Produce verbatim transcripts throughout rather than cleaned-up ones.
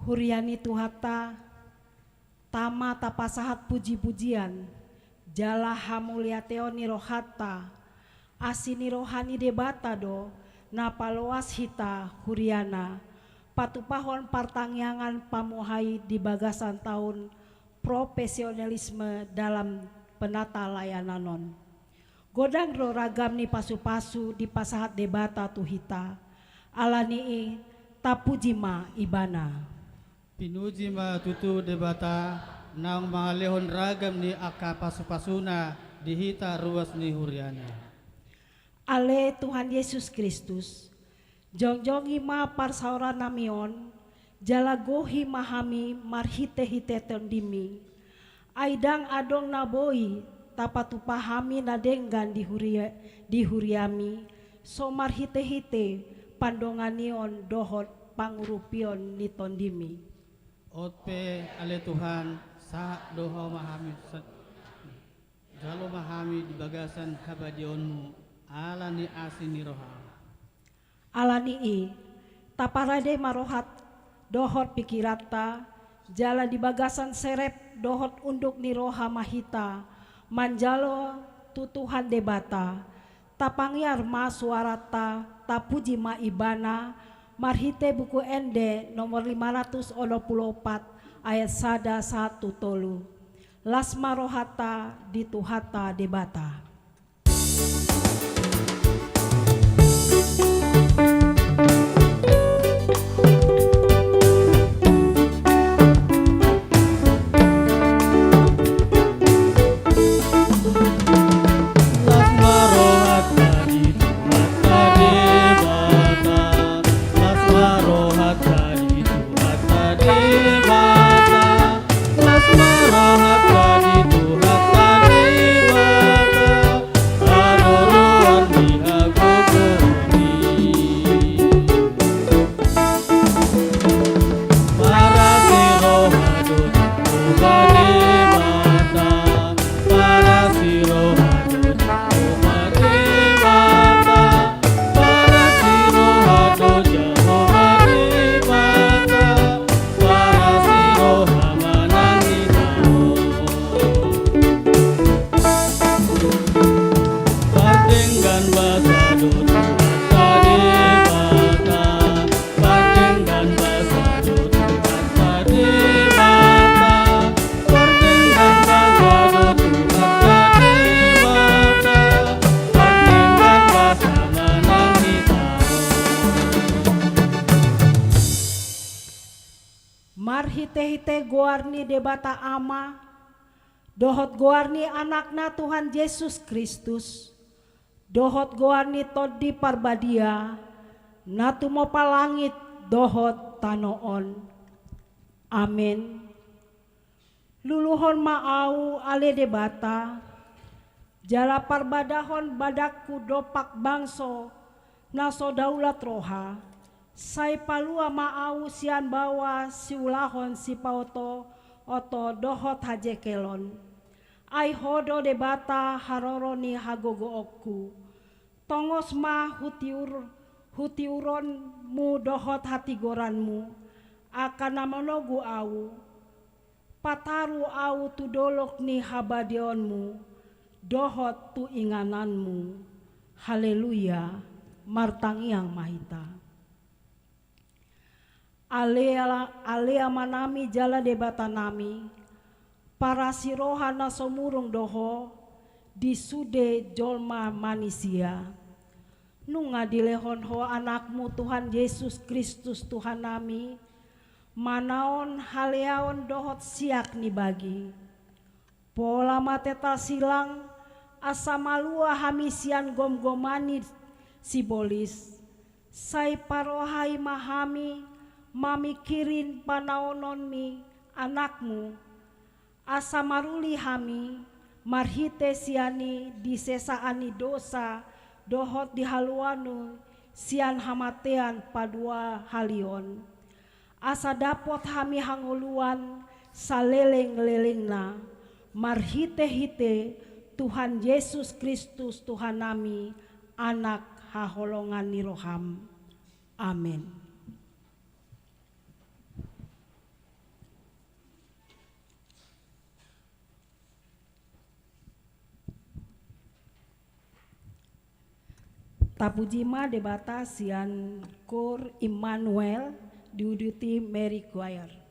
Huria ni Tuhanta, tama tapasahat puji-pujian jala hamuliateon ni rohanta. Asi ni roha ni Debata do na paloas hita huriana patupahon partangiangan pamuhai di bagasan taon profesionalisme dalam penata layanan on. Godang do ragam ni pasu-pasu dipasahat Debata tu hita. Ala ni i, tapuji ma Ibana. Pinuji ma tutu Debata, naung mangalehon ragam ni angka pasu-pasuna di hita ruas ni huriana. Ale Tuhan Jesus Kristus, jongjongi ma parsaoran nami on, jala gohi ma hami marhite-hite Tondimi. Ai ndang adong na boi tapatupa hami na denggan di huria, di huriami, so marhite-hite pandonganion dohot pangurupion ni Tondimi. On pe, ale Tuhan, sahat do Ho ma hami sa-, jalo ma hami di bagasan habadiaonMu, ala ni asi ni rohaM. Ala ni i, taparade ma roha dohot pikiranta, jala di bagasan serep dohot unduk ni roha ma hita manjalo tu Tuhan Debata. Tapangiar ma suaranta, tapuji ma Ibana, marhite Buku Ende nomor lima ratus onom pulu opat, ayat sada sahat tu tolu. Las ma rohanta di Tuhanta Debata. Marhite-hite goar ni Debata Ama, dohot goar ni Anakna Tuhan Jesus Kristus, dohot goar ni Tondi Parbadia, na tumompa langit dohot tano on. Amen. Luluhon ma ahu, ale Debata, jala parbadahon badangku dompak bangso na so daulat roha, sai palua ma ahu sian baoa siulahon sipaoto-oto dohot hajekelon. Ai Ho do Debata haroro ni hagogoonku. Tongos ma hutiur-, hutiuronMu dohot hatigoranMu, angka na manogu ahu, pataru ahu tu dolok ni habadiaonMu, dohot tu ingananMu. Haleluya, martangiang ma hita. Ale ala-, ale Amanami jala Debatanami, parasi roha na so murung do Ho di sude jolma manisia. Nunga dilehon Ho AnakMu Tuhan Jesus Kristus Tuhannami, manaon haleaon dohot siak ni bagi. Pola ma teta silang, asa malua hami sian gomgoman ni sibolis. Sai parohai ma hami mamingkirin panaononMi AnakMu, asa maruli hami marhite sian i di sesaan ni dosa dohot di haluaon sian hamatean paduahalion. Asa dapot hami hangoluan salelenglelengna, marhitehite Tuhan Jesus Kristus Tuhannami, Anak haholongan ni rohaM. Amen. Tapuji ma Debata sian Koor Immanuel, diuduti Mary Choir.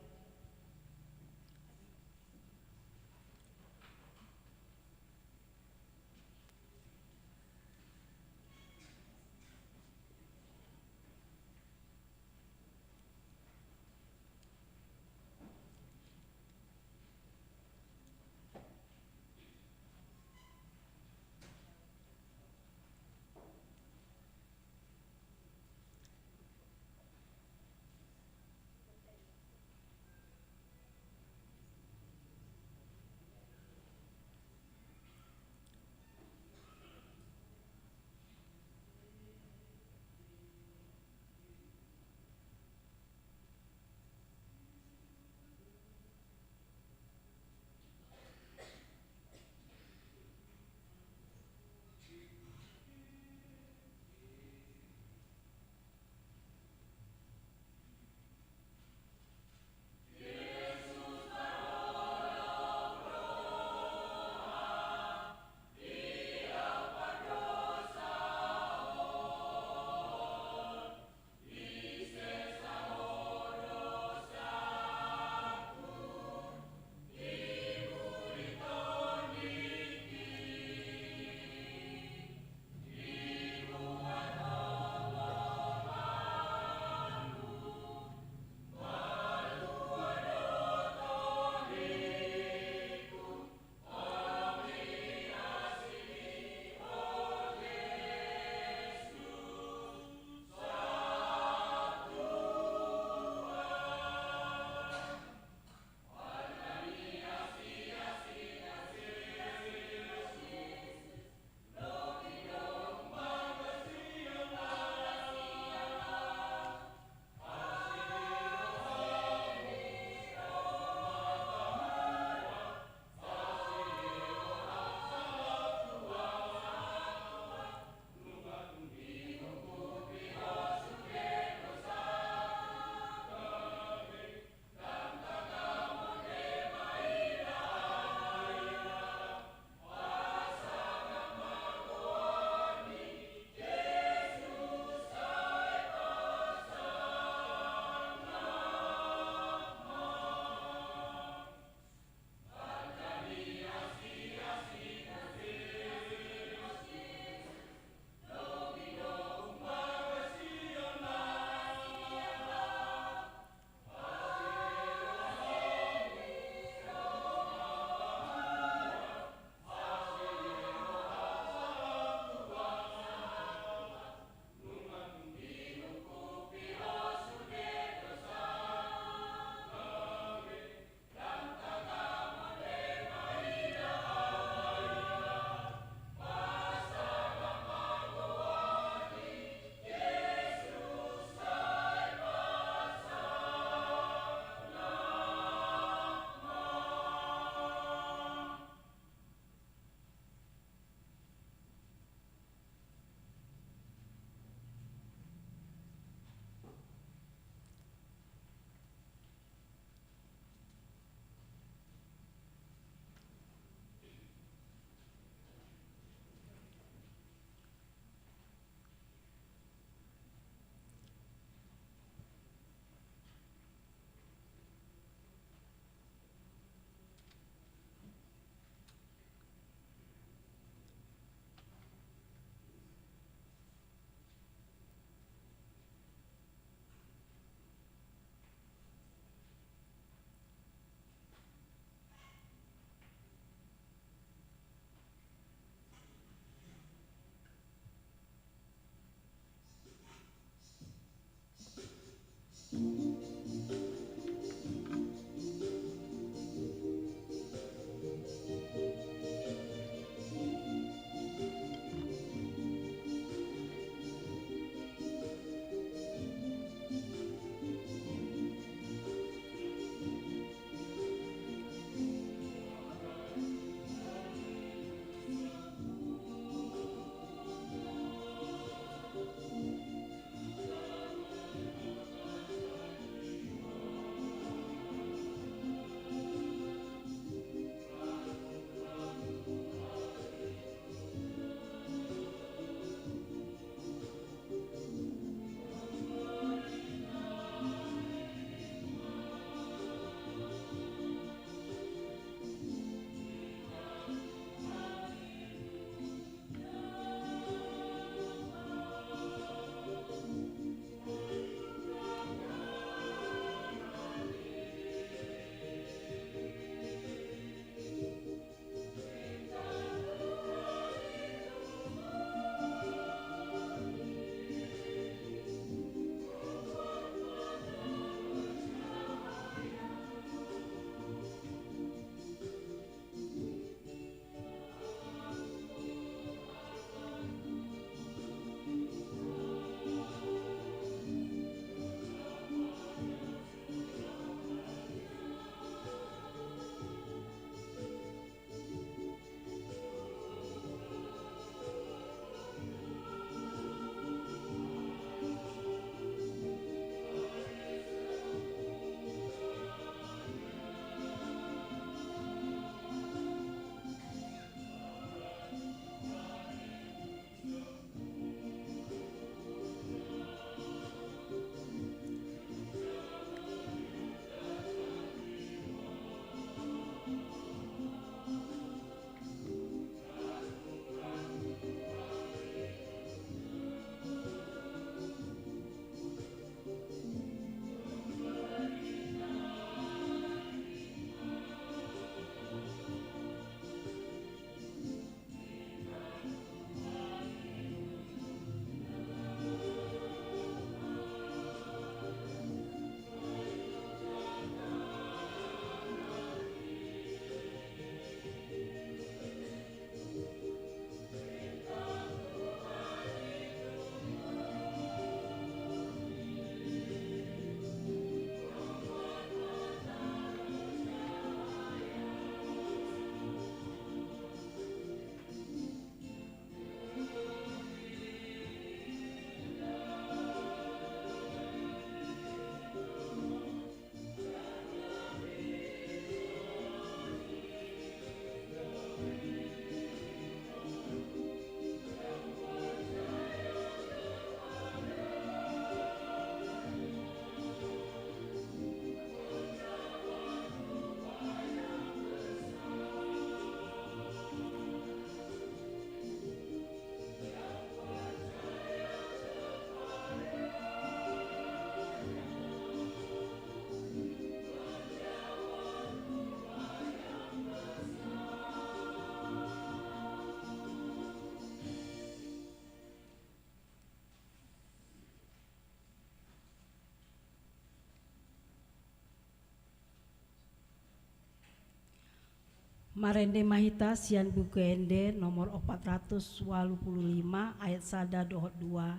Marende ma hita sian Buku Ende nomor opat ratus walu pulu lima, ayat sada dohot dua.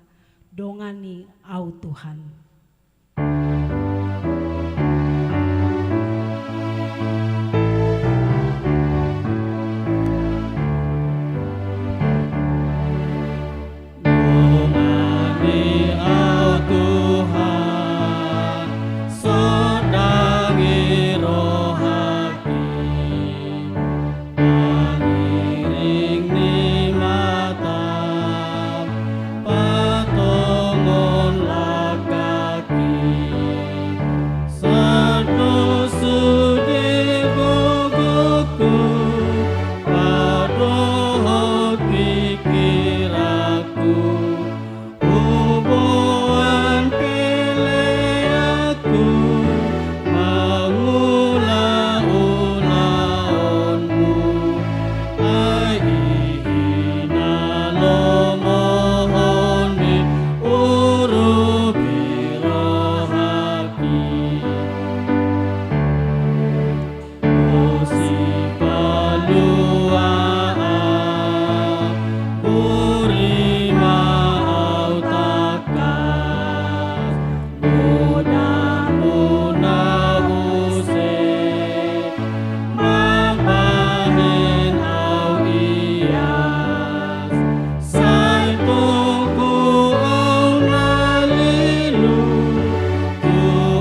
Dongani Au Tuhan. Dongani Au Tuhan, sondangi rohangki, pangiring ni matam, patongon langkangki. Sai do sude gogoku, padohot pingkiranku, huboan peleanku, mangula ulaonmu. Ai i hinalohonmi, urupi rohangki. O Sipalua, buri ma au tangkas, godangmu na use mambahen au ias. Sai tongtong au na lilu tu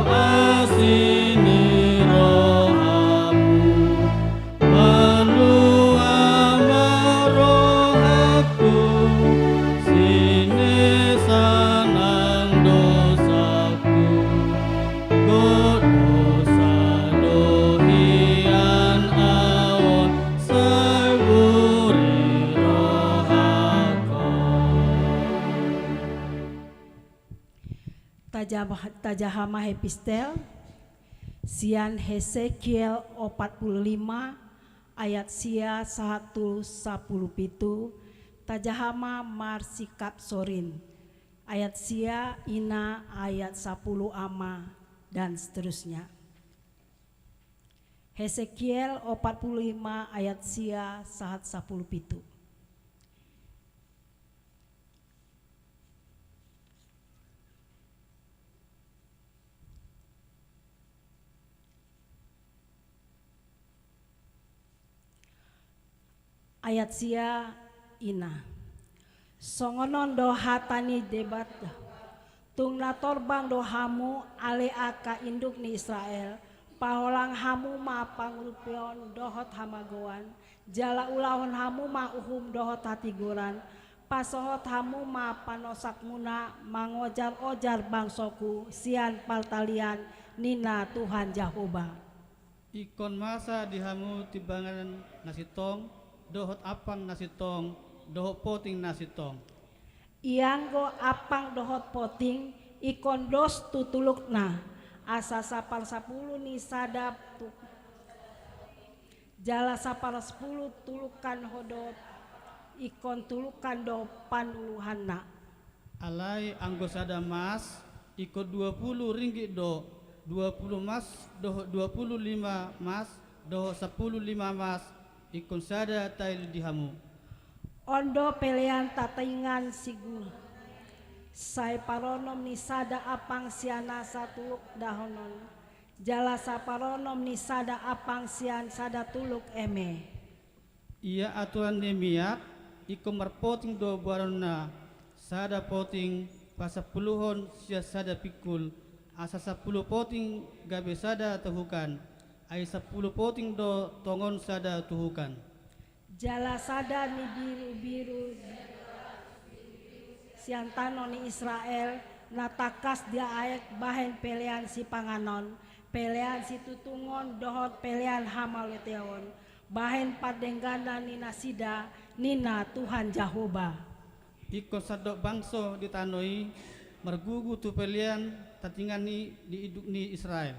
asi ni rohamu. Palua ma rohangku, sinesa nang dosaku. Gok dosa do hian au on, sai buri rohangkon. Tajaha ma epistel sian Hesekiel opat pulu lima ayat sia sahat tu sapulu pitu. Tajaha ma marsikap sorin, ayat sia ina, ayat sapulu ama, dan seterusnya. Hesekiel opat pulu lima ayat sia sahat sapulu pitu. Ayat sia ina. Songon on do hata ni Debata: Tung na torbang do hamu, ale angka induk ni Israel, paholang hamu ma pangurupion dohot hamagoan, jala ulahon hamu ma uhum dohot hatigoran, pasohot hamu ma panosakmuna mangojar-ojar bangsoku sian partalian, ninna Tuhan Jahowa. Ingkon masa di hamu timbangan na sintong, dohot ampang na sintong, dohot poting na sintong. Ianggo ampang dohot poting ingkon dos tu tulukna, asa saparsapulu ni sada tu-, jala saparsapulu tulukkan hodot ingkon tulukkan do panuluhanna. Alai anggo sada mas, ingkon dua pulu ringgit do, dua pulu mas dohot dua pulu lima mas dohot sapulu lima mas, ingkon sada tail di hamu. On do pelean tatingan siguna. Sai paronom ni sada ampang sian na satuluk dahonon, jala saparonom ni sada ampang sian sada tuluk eme. Ia aturan ni miak, ingkon marpoting do boanonna, sada poting pasampuluhon sian sada pingkul, asa sampulu poting gabe sada tuhukan, ai sampulu poting do tongon sada tuhukan. Jala sada ni birubiru sian tano ni Israel, na tangkas diaek bahen pelean sipanganon, pelean situtungon dohot pelean hamauliateon, bahen pardengganan ni nasida, ninna Tuhan Jahowa. Ingkon sandok bangso di tano i, margugu tu pelean tatingan i di induk ni Israel.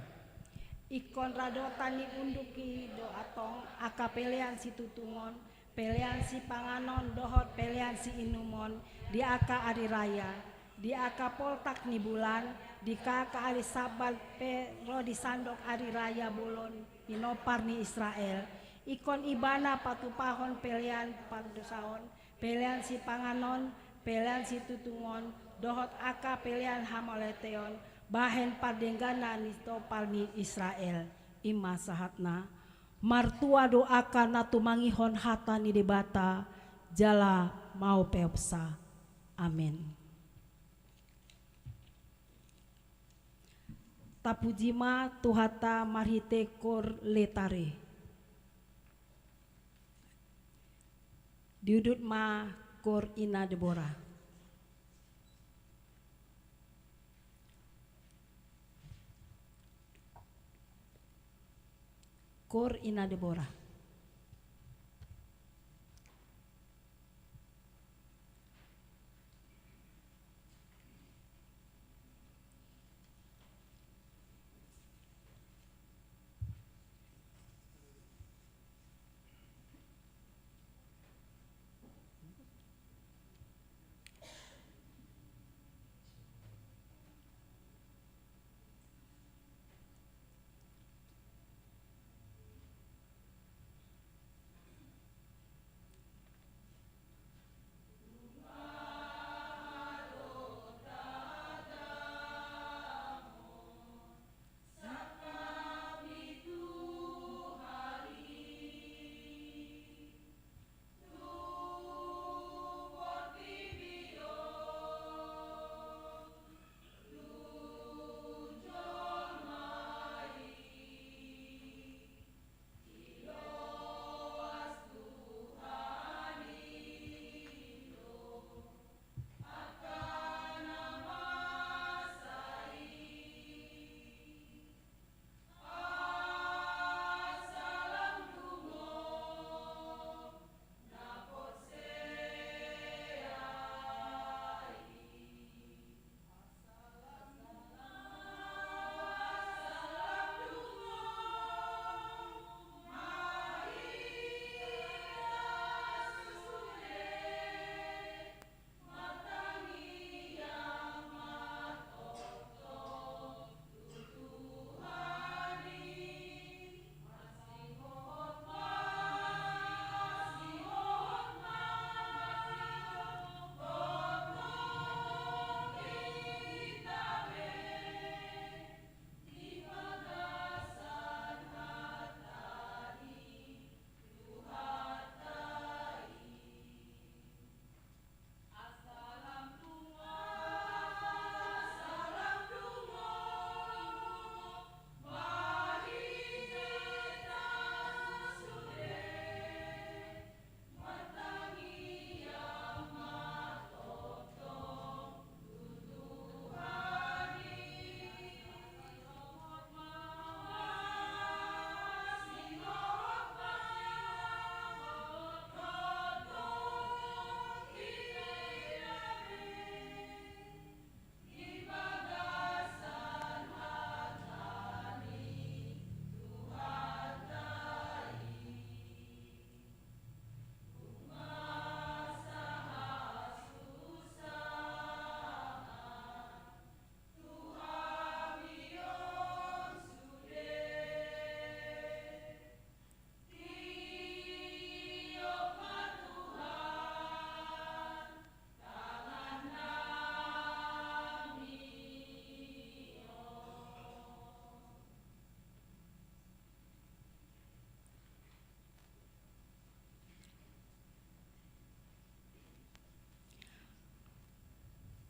Ingkon radotan ni unduk i do antong angka pelean situtungon, pelean sipanganon dohot pelean siinumon di angka ari raya, di angka poltak ni bulan, di angka ari Sabat pe ro di sandok ari raya bolon pinompar ni Israel. Ingkon ibana patupahon pelean pardosaon, pelean sipanganon, pelean situtungon, dohot angka pelean hamauliateon, bahen pardengganan ni tompar ni Israel. I ma sahatna. Martua do angka na tumangihon hata ni Debata, jala maupeopsa. Amen. Tapuji ma Tuhanta marhite koor Letare. Diudut ma koor Ina Debora. Koor Ina Debora.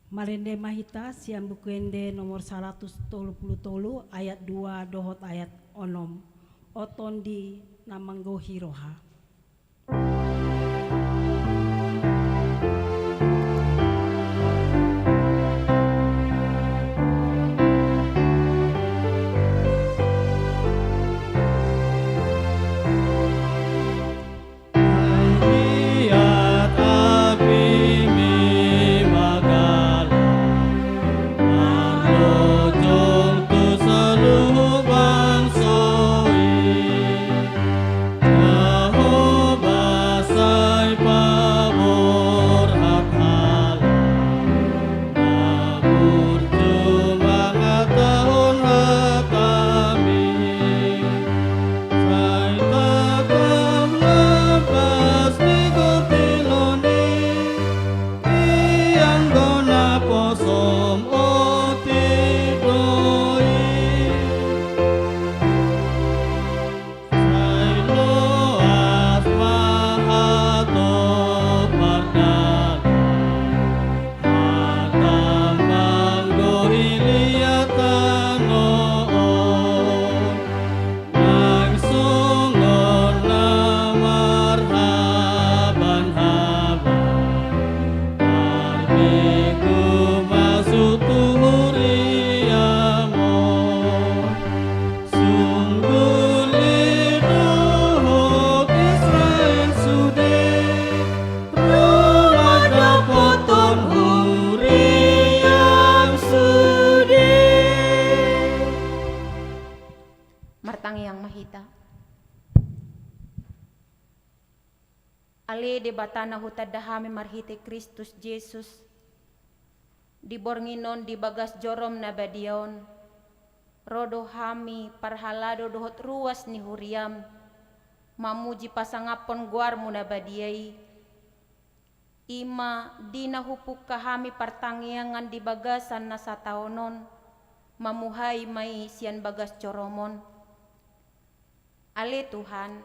Marende ma hita sian Buku Ende nomor saratus tolu pulu tolu, ayat dua dohot ayat onom. O Tondi na manggohi roha. Debata na hutanda hami marhite Kristus Jesus, di borngin on di bagas joroM na badia on, ro do hami parhalado dohot ruas ni huriaM, mamuji pasangaphon goarMu na badia i. I ma di na hupungka hami partangiangan di bagasan na sataon on, mamuhai ma i sian bagas joroM on. Ale Tuhan,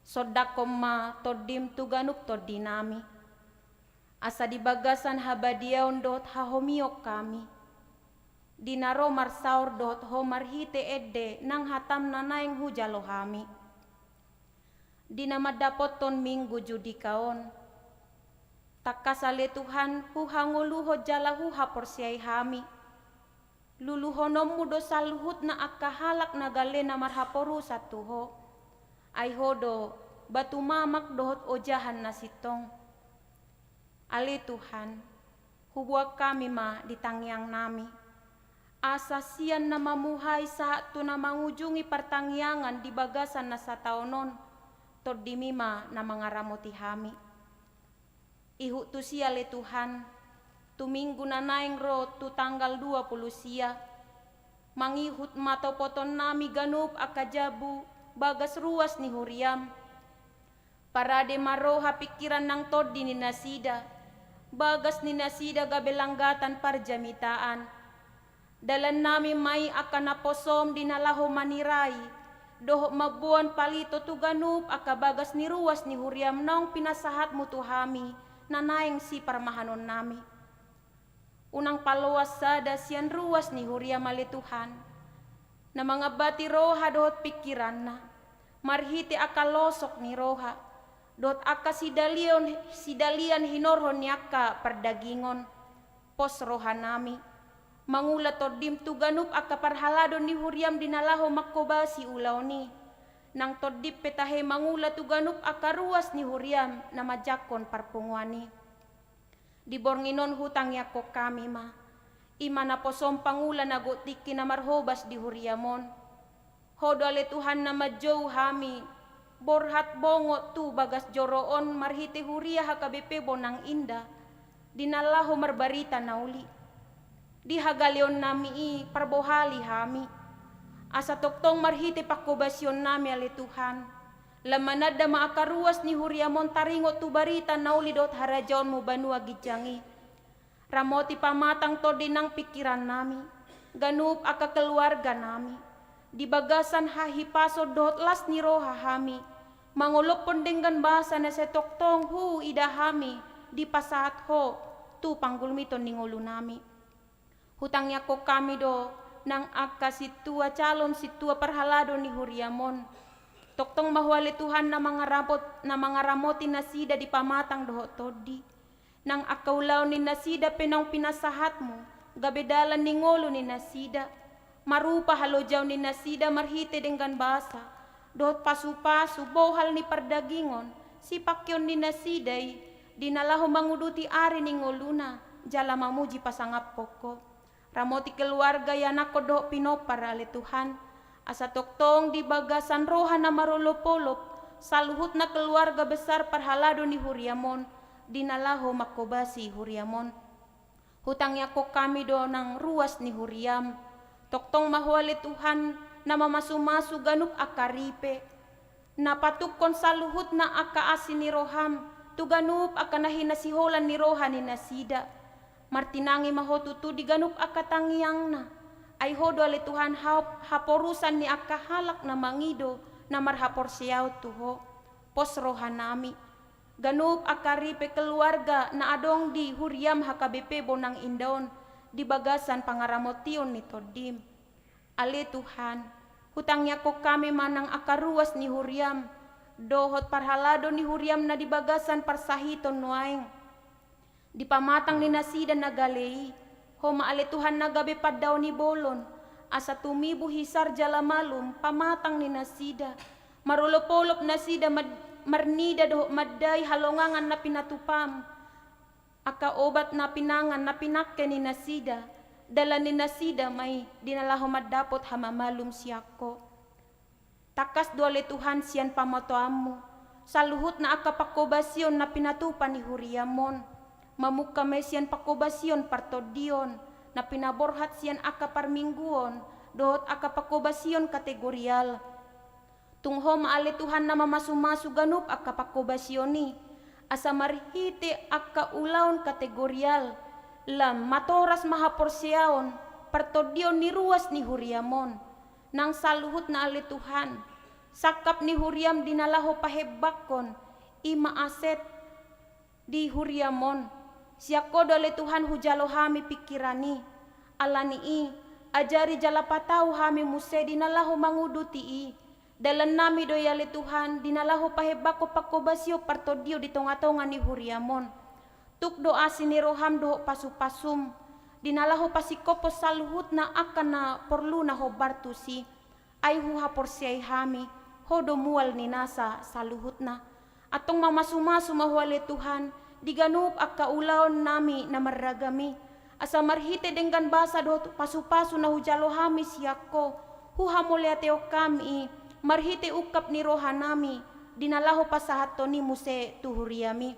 sondanghon ma TondiM tu ganup tondinami, asa di bagasan habadiaon dohot hahomion hami, di na ro marsaor dohot Ho marhite ende nang hataM na naeng hujalo hami. Di na mandapothon Minggu Judika on, tangkas ale Tuhan huhangoluhon jala huhaporseai hami. LuluhononMu do saluhutna angka halak na gale na marhaporusan tu Ho. Ai Ho do batu mamak dohot ojahan na sintong. Ale Tuhan, huboan hami ma di tangiangnami, asa sian na mamuhai sahat tu na mangujungi partangiangan di bagasan na sataon on, TondiMi ma na mangaramoti hami. Ihut tusi ale Tuhan, tu Minggu na naeng ro tu tanggal dua pulu sia, mangihut ma topotonnami ganup angka jabu bagas ruas ni huriaM. Parade ma roha pingkiran nang tondi ni nasida, bagas ni nasida gabe langgatan parjamitaan. Dalannami ma i angka na posoM di na laho manirai dohot mamboan palito tu ganup angka bagas ni ruas ni huriaM naung pinasahatMu tu hami na naeng siparmahanonnami. Unang paloas sada sian ruas ni huriaM ale Tuhan, na mangambati roha dohot pingkiranna, marhite angka losok ni roha, dohot angka sidalion, sidalian hinorhon ni angka pardagingon. Pos rohanami, mangula TondiM tu ganup angka parhalado ni huriaM di na laho manghobasi ulaon i, nang TondiM pe tahe mangula tu ganup angka ruas ni huriaM na manjangkon parpunguan i. Di borngin on hutangiangkon hami ma, i ma naposoM pangula na gok tingki na marhobas di huriaM on. Ho do ale Tuhan na manjou hami borhat bongot tu bagas joro on marhite huria H K B P Bonang Indah, di na laho marbarita na uli. Di hagaleonnami i parbohali hami, asa tongtong marhite panghobasionnami ale Tuhan, lam mananda ma angka ruas ni huriaM on taringot tu barita na uli dohot harajaonMu banua ginjang i. Ramoti pamatang tondi nang pingkirannami, ganup angka keluarganami, di bagasan hahipason dohot las ni roha hami, mangolophon denggan basa na sai tongtong huida hami dipasahat Ho tu panggulmiton ni ngolunami. Hutangiangkon hami do nang angka sintua calon sintua parhalado ni huriaM on. Tongtong ma Ho ale Tuhan na mangaramot-, na mangaramoti nasida di pamatang dohot tondi. Nang angka ulaon ni nasida pe naung pinasahatMu, gabe dalan ni ngolu ni nasida. Marupa halojaon ni nasida marhite denggan basa, dohot pasupasu bohal ni pardagingon, sipangkeon ni nasida i, di na laho manguduti ari ni ngoluna, jala mamuji pasangaphon Ho. Ramoti keluarga ianakhon dohot pinompar ale Tuhan, asa tongtong di bagasan roha na marolopolop, saluhutna keluarga besar parhalado ni huriaM on, di na laho manghobasi huriaM on. Hutangiangkon hami do nang ruas ni huriaM. Tongtong ma Ho ale Tuhan, na mamasumasu ganup angka ripe. Na patungkon saluhutna angka asi ni rohaM, tu ganup angka na hinasiholan ni roha ni nasida. Martinangi ma Ho tutu di ganup angka tangiangna. Ai Ho do ale Tuhan hap-, haporusan ni angka halak na mangido, na marhaporseaon tu Ho. Pos rohanami. Ganup angka ripe keluarga na adong di huriaM H K B P Bonang Indah on, di bagasan pangaramotion ni tondiM. Ale Tuhan, hutangiangkon hami ma nang angka ruas ni huriaM, dohot parhalado ni huriaM na di bagasan parsahiton nuaeng. Di pamatang ni nasida na gale i, Ho ma ale Tuhan na gabe pandaon ni bolon, asa tumibu hisar jala malum pamatang ni nasida, marolopolop nasida mad-, marnida dohot mandai halongangan na pinatupaM, angka obat na pinangan na pinangke ni nasida, dalan ni nasida ma i di na laho mandapot hamamalum sian Ho. Tangkas do ale Tuhan sian pamotoanMu, saluhutna angka pangkobasion na pinatupa ni huriam on, mamungka ma i sian pangkobasion partondion, na pinaborhat sian angka parmingguon, dohot angka pangkobasion kategorial. Tung Ho ma ale Tuhan na mamasumasu ganup angka pangkobasion i, asa marhite angka ulaon kategorial, lam matoras ma haporseaon, partondion ni ruas ni huriam on. Nang saluhutna ale Tuhan, sangkap ni huriam di na laho pahembangkon, i ma aset di huriam on. Sian Ho do ale Tuhan hujalo hami pingkiran i. Ala ni i, ajari jala patau hami muse di na laho manguduti i. Dalan nami do i ale Tuhan, di na laho pahembangkon pangkobasion partondion di tonga-tonga ni huriam on. Tuk do asi ni roham dohot pasu-pasum, di na laho pasingkophon saluhutna angka na porlu na hombar tusi. Ai huhaporseai hami, Ho do mual ni nasa saluhutna. Antong mamasu-masu ma Ho ale Tuhan, di ganup angka ulaon nami na marragam i. Asa marhite denggan basa dohot pasu-pasu na hujalo hami sian Ho, huhamauliatehon hami i, marhite ungkap ni roha nami, di na laho pasahathon i muse tu huriam i.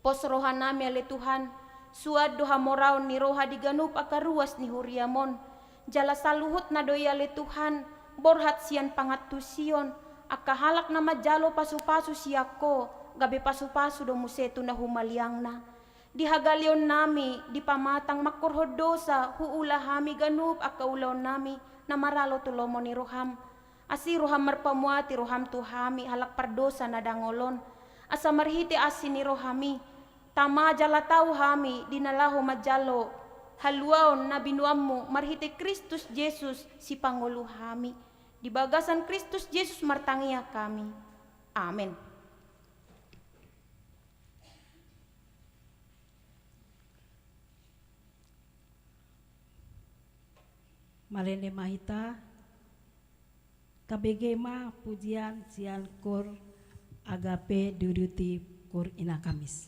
Pos roha nami ale Tuhan, suan do hamoraon ni roha di ganup angka ruas ni huriam on. Jala saluhutna do i ale Tuhan, borhat sian pangantusion, angka halak na manjalo pasu-pasu sian Ho, gabe pasu-pasu do muse tu na humaliangna. Di hagaleon nami, di pamatang mangkorhon dosa, huula hami ganup angka ulaon nami, na maralo tu lomo ni roham. Asi roham marpamuati roham tu hami halak pardosa na dangol on. Asa marhite asi ni roham i, tama jala tau hami di na laho manjalo haluaon na binoanmu marhite Kristus Jesus sipangolu hami. Di bagasan Kristus Jesus martangiang hami. Amen. Marende ma hita, tabege ma pujian sian Koor Agape diuduti Koor Ina Kamis.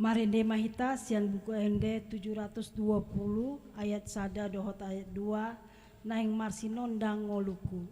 Marende ma hita sian Buku Ende tujuh ratus dua puluh ayat sada dohot ayat dua, naeng marsinondang ngolungku.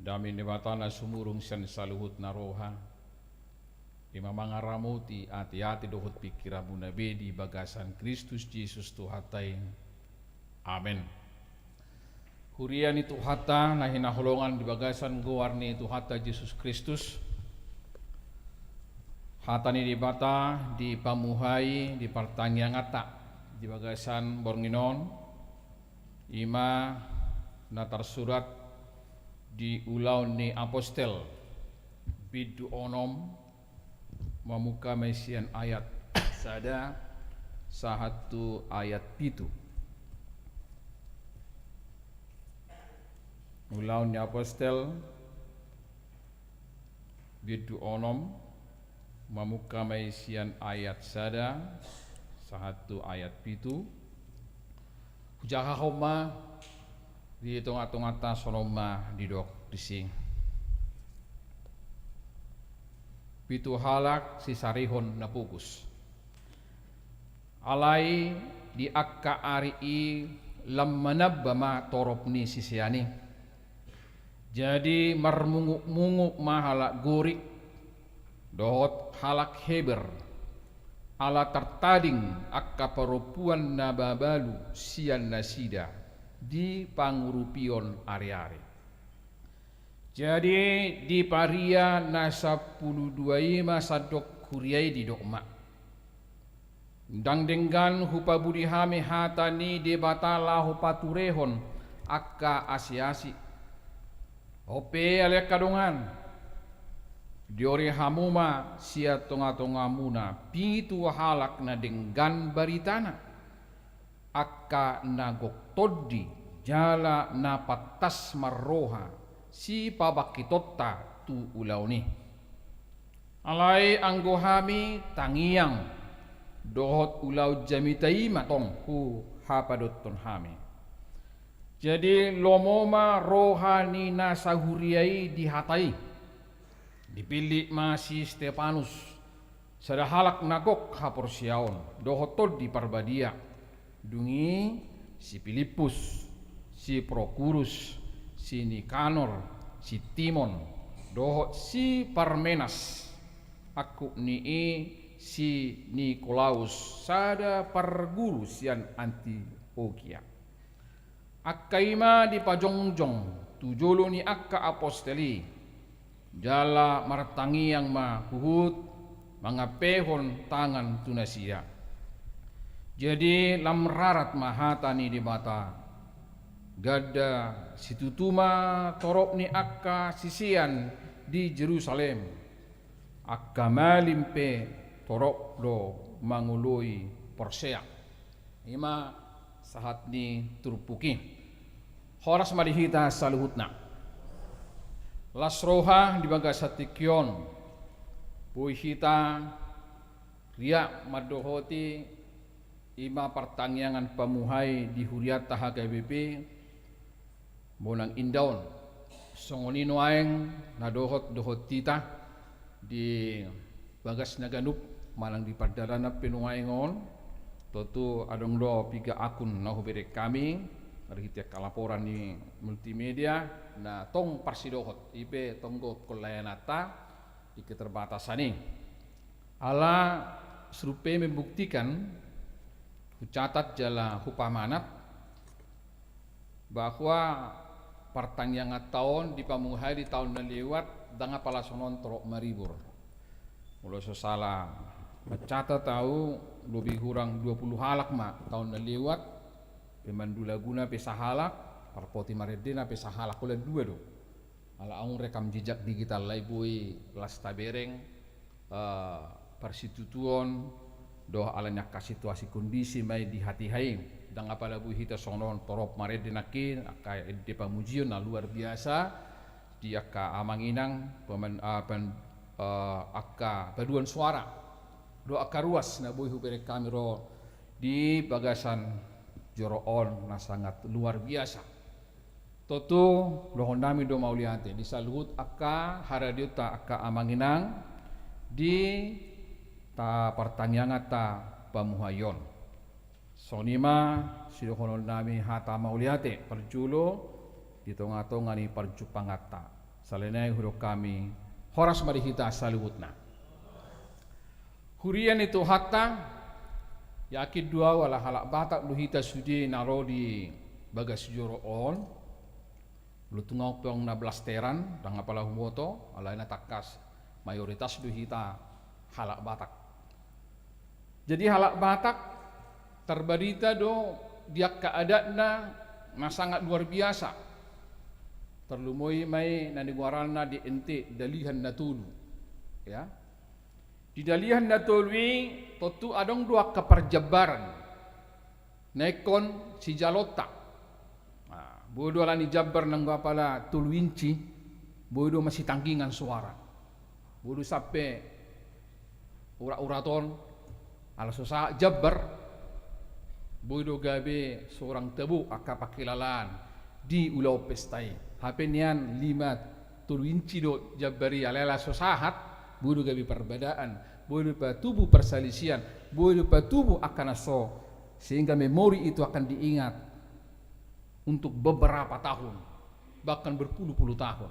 Dame ni Debata na sumurung sian saluhut na roha, i ma mangaramoti ateate dohot pingkiranmuna be di bagasan Kristus Jesus Tuhanta i. Amen. Huria ni Tuhanta na hinaholongan di bagasan goar ni Tuhanta Jesus Kristus, hata ni Debata dipamuhai di partangianganta di bagasan borngin on, i ma na tarsurat di Ulaon ni Apostel, bindu onom, mamungka ma i sian ayat sada sahat tu ayat pitu. Ulaon ni Apostel, bindu onom, mamungka ma i sian ayat sada sahat tu ayat pitu. Hujahahon ma di tongatonganta, songon on ma didok disi. Pitu halak sisarihon na pogos. Alai di angka ari i lam manamba ma torop ni sisean i. Jadi marmungutmungut ma halak Gorik dohot halak Heber, ala tartading angka parompuan na mabalu sian nasida di pangurupion ariari. Jadi diparia na sampulu dua i ma sandok huria i, didok ma: Ndang denggan hupabuli hami hata ni Debata laho paturehon angka asiasi. On pe ale angka dongan, diori hamu ma sian tongatongamuna pitu halak na denggan baritana, angka na gok tondi jala na pantas marroha sipabangkitonta tu ulaon i. Alai anggo hami, tangiang dohot ulaon jamita i ma tong huhapadothon hami. Jadi lomo ma roha ni na sahuria i di hata i. Dipillit ma si Stepanus, sada halak na gok haporseaon dohot Tondi Parbadia. Dung i si Pilippus, si Prokurus, si Nikanor, si Timon, dohot si Parmenas, angkup ni i si Nikolaus, sada parguru sian Antiokia. Angka i ma dipajongjong tu jolo ni angka apostel i, jala martangiang ma huhut mangampehon tangan tu nasida. Jadi lam rarat ma hata ni Debata, ganda situtu ma torop ni angka sisean di Jerusalem, angka malim pe torop do mangoloi porsea. I ma Sahat ni turpuk i. Horas ma di hita saluhutna. Las roha di bagasan tingki on, boi hita riak mandohoti, i ma partangiangan pamuhai di hurianta H K B P, Bonang Indah on. Songon i nuaeng na dohot dohot hita di bagas na ganup manang di pardalanan pe nuaeng on. Tontu adong do piga akun na hubereng hami marhite angka laporan ni multimedia na tong parsidohot, i pe tong dohot layananta di keterbatasan i. Ala survei membuktikan, hucatat jala hupamanat, bahwa partangianganta on dipamuhai di taon na lewat ndang apala songon on torop maribur. Molo so sala mancatat au, lobi hurang dua pulu halak ma taon na lewat, pemandulaguna pe sahalak, parpoti marendena pe sahalak, holan dua do. Ala adong rekam jejak digital, alai boi las tabereng, eh, parsitutuon dohot ala ni angka situasi kondisi ma i di hatiha i. Ndang apala boi hita songon on torop marende nangkin, angka ende pamujion na luar biasa di angka amang inang, peman-, eh, pen-, eh, angka paduan suara dohot angka ruas na boi hubereng hami ro di bagasan joro on na sangat luar biasa. Tontu dohonon nami do mauliate di saluhut angka haradionta, angka amang inang, di ta partangianganta pamuhai on. Songon i ma sidohonon nami hata mauliate parjolo di tonga-tonga ni parjumpanganta. Sahali nai hudok hami, horas ma di hita saluhutna. Huria ni Tuhanta, yakin do au ala halak Batak do hita sude na ro di bagas joro on. Molo tung adong pe na blasteran, ndang apala huboto, alai na tangkas mayoritas do hita halak Batak. Jadi halak Batak tarbarita do di angka adatna na sangat luar biasa. Tarlumobi ma i na nigoaranna di ente Dalihan Na Tolu. Ya. Di Dalihan Na Tolu i tontu adong do angka parjambaran na ingkon sijalonta. Nah, boi do ala ni jambar nanggo apala tolu inci, boi do masitangkingan soara. Boi do sampe urat-urat on, ala so sahat jambar, boi do gabe sorang tabo angka pangkilalaan di ulaon pesta i. Hape nian lima tolu inci do jambar i, alai ala so sahat, boi do gabe parbadaan, boi do patubu parsalisian, boi do patubu angka na so, sehingga memori itu akan diingat untuk beberapa tahun, bahkan berpuluh-puluh tahun.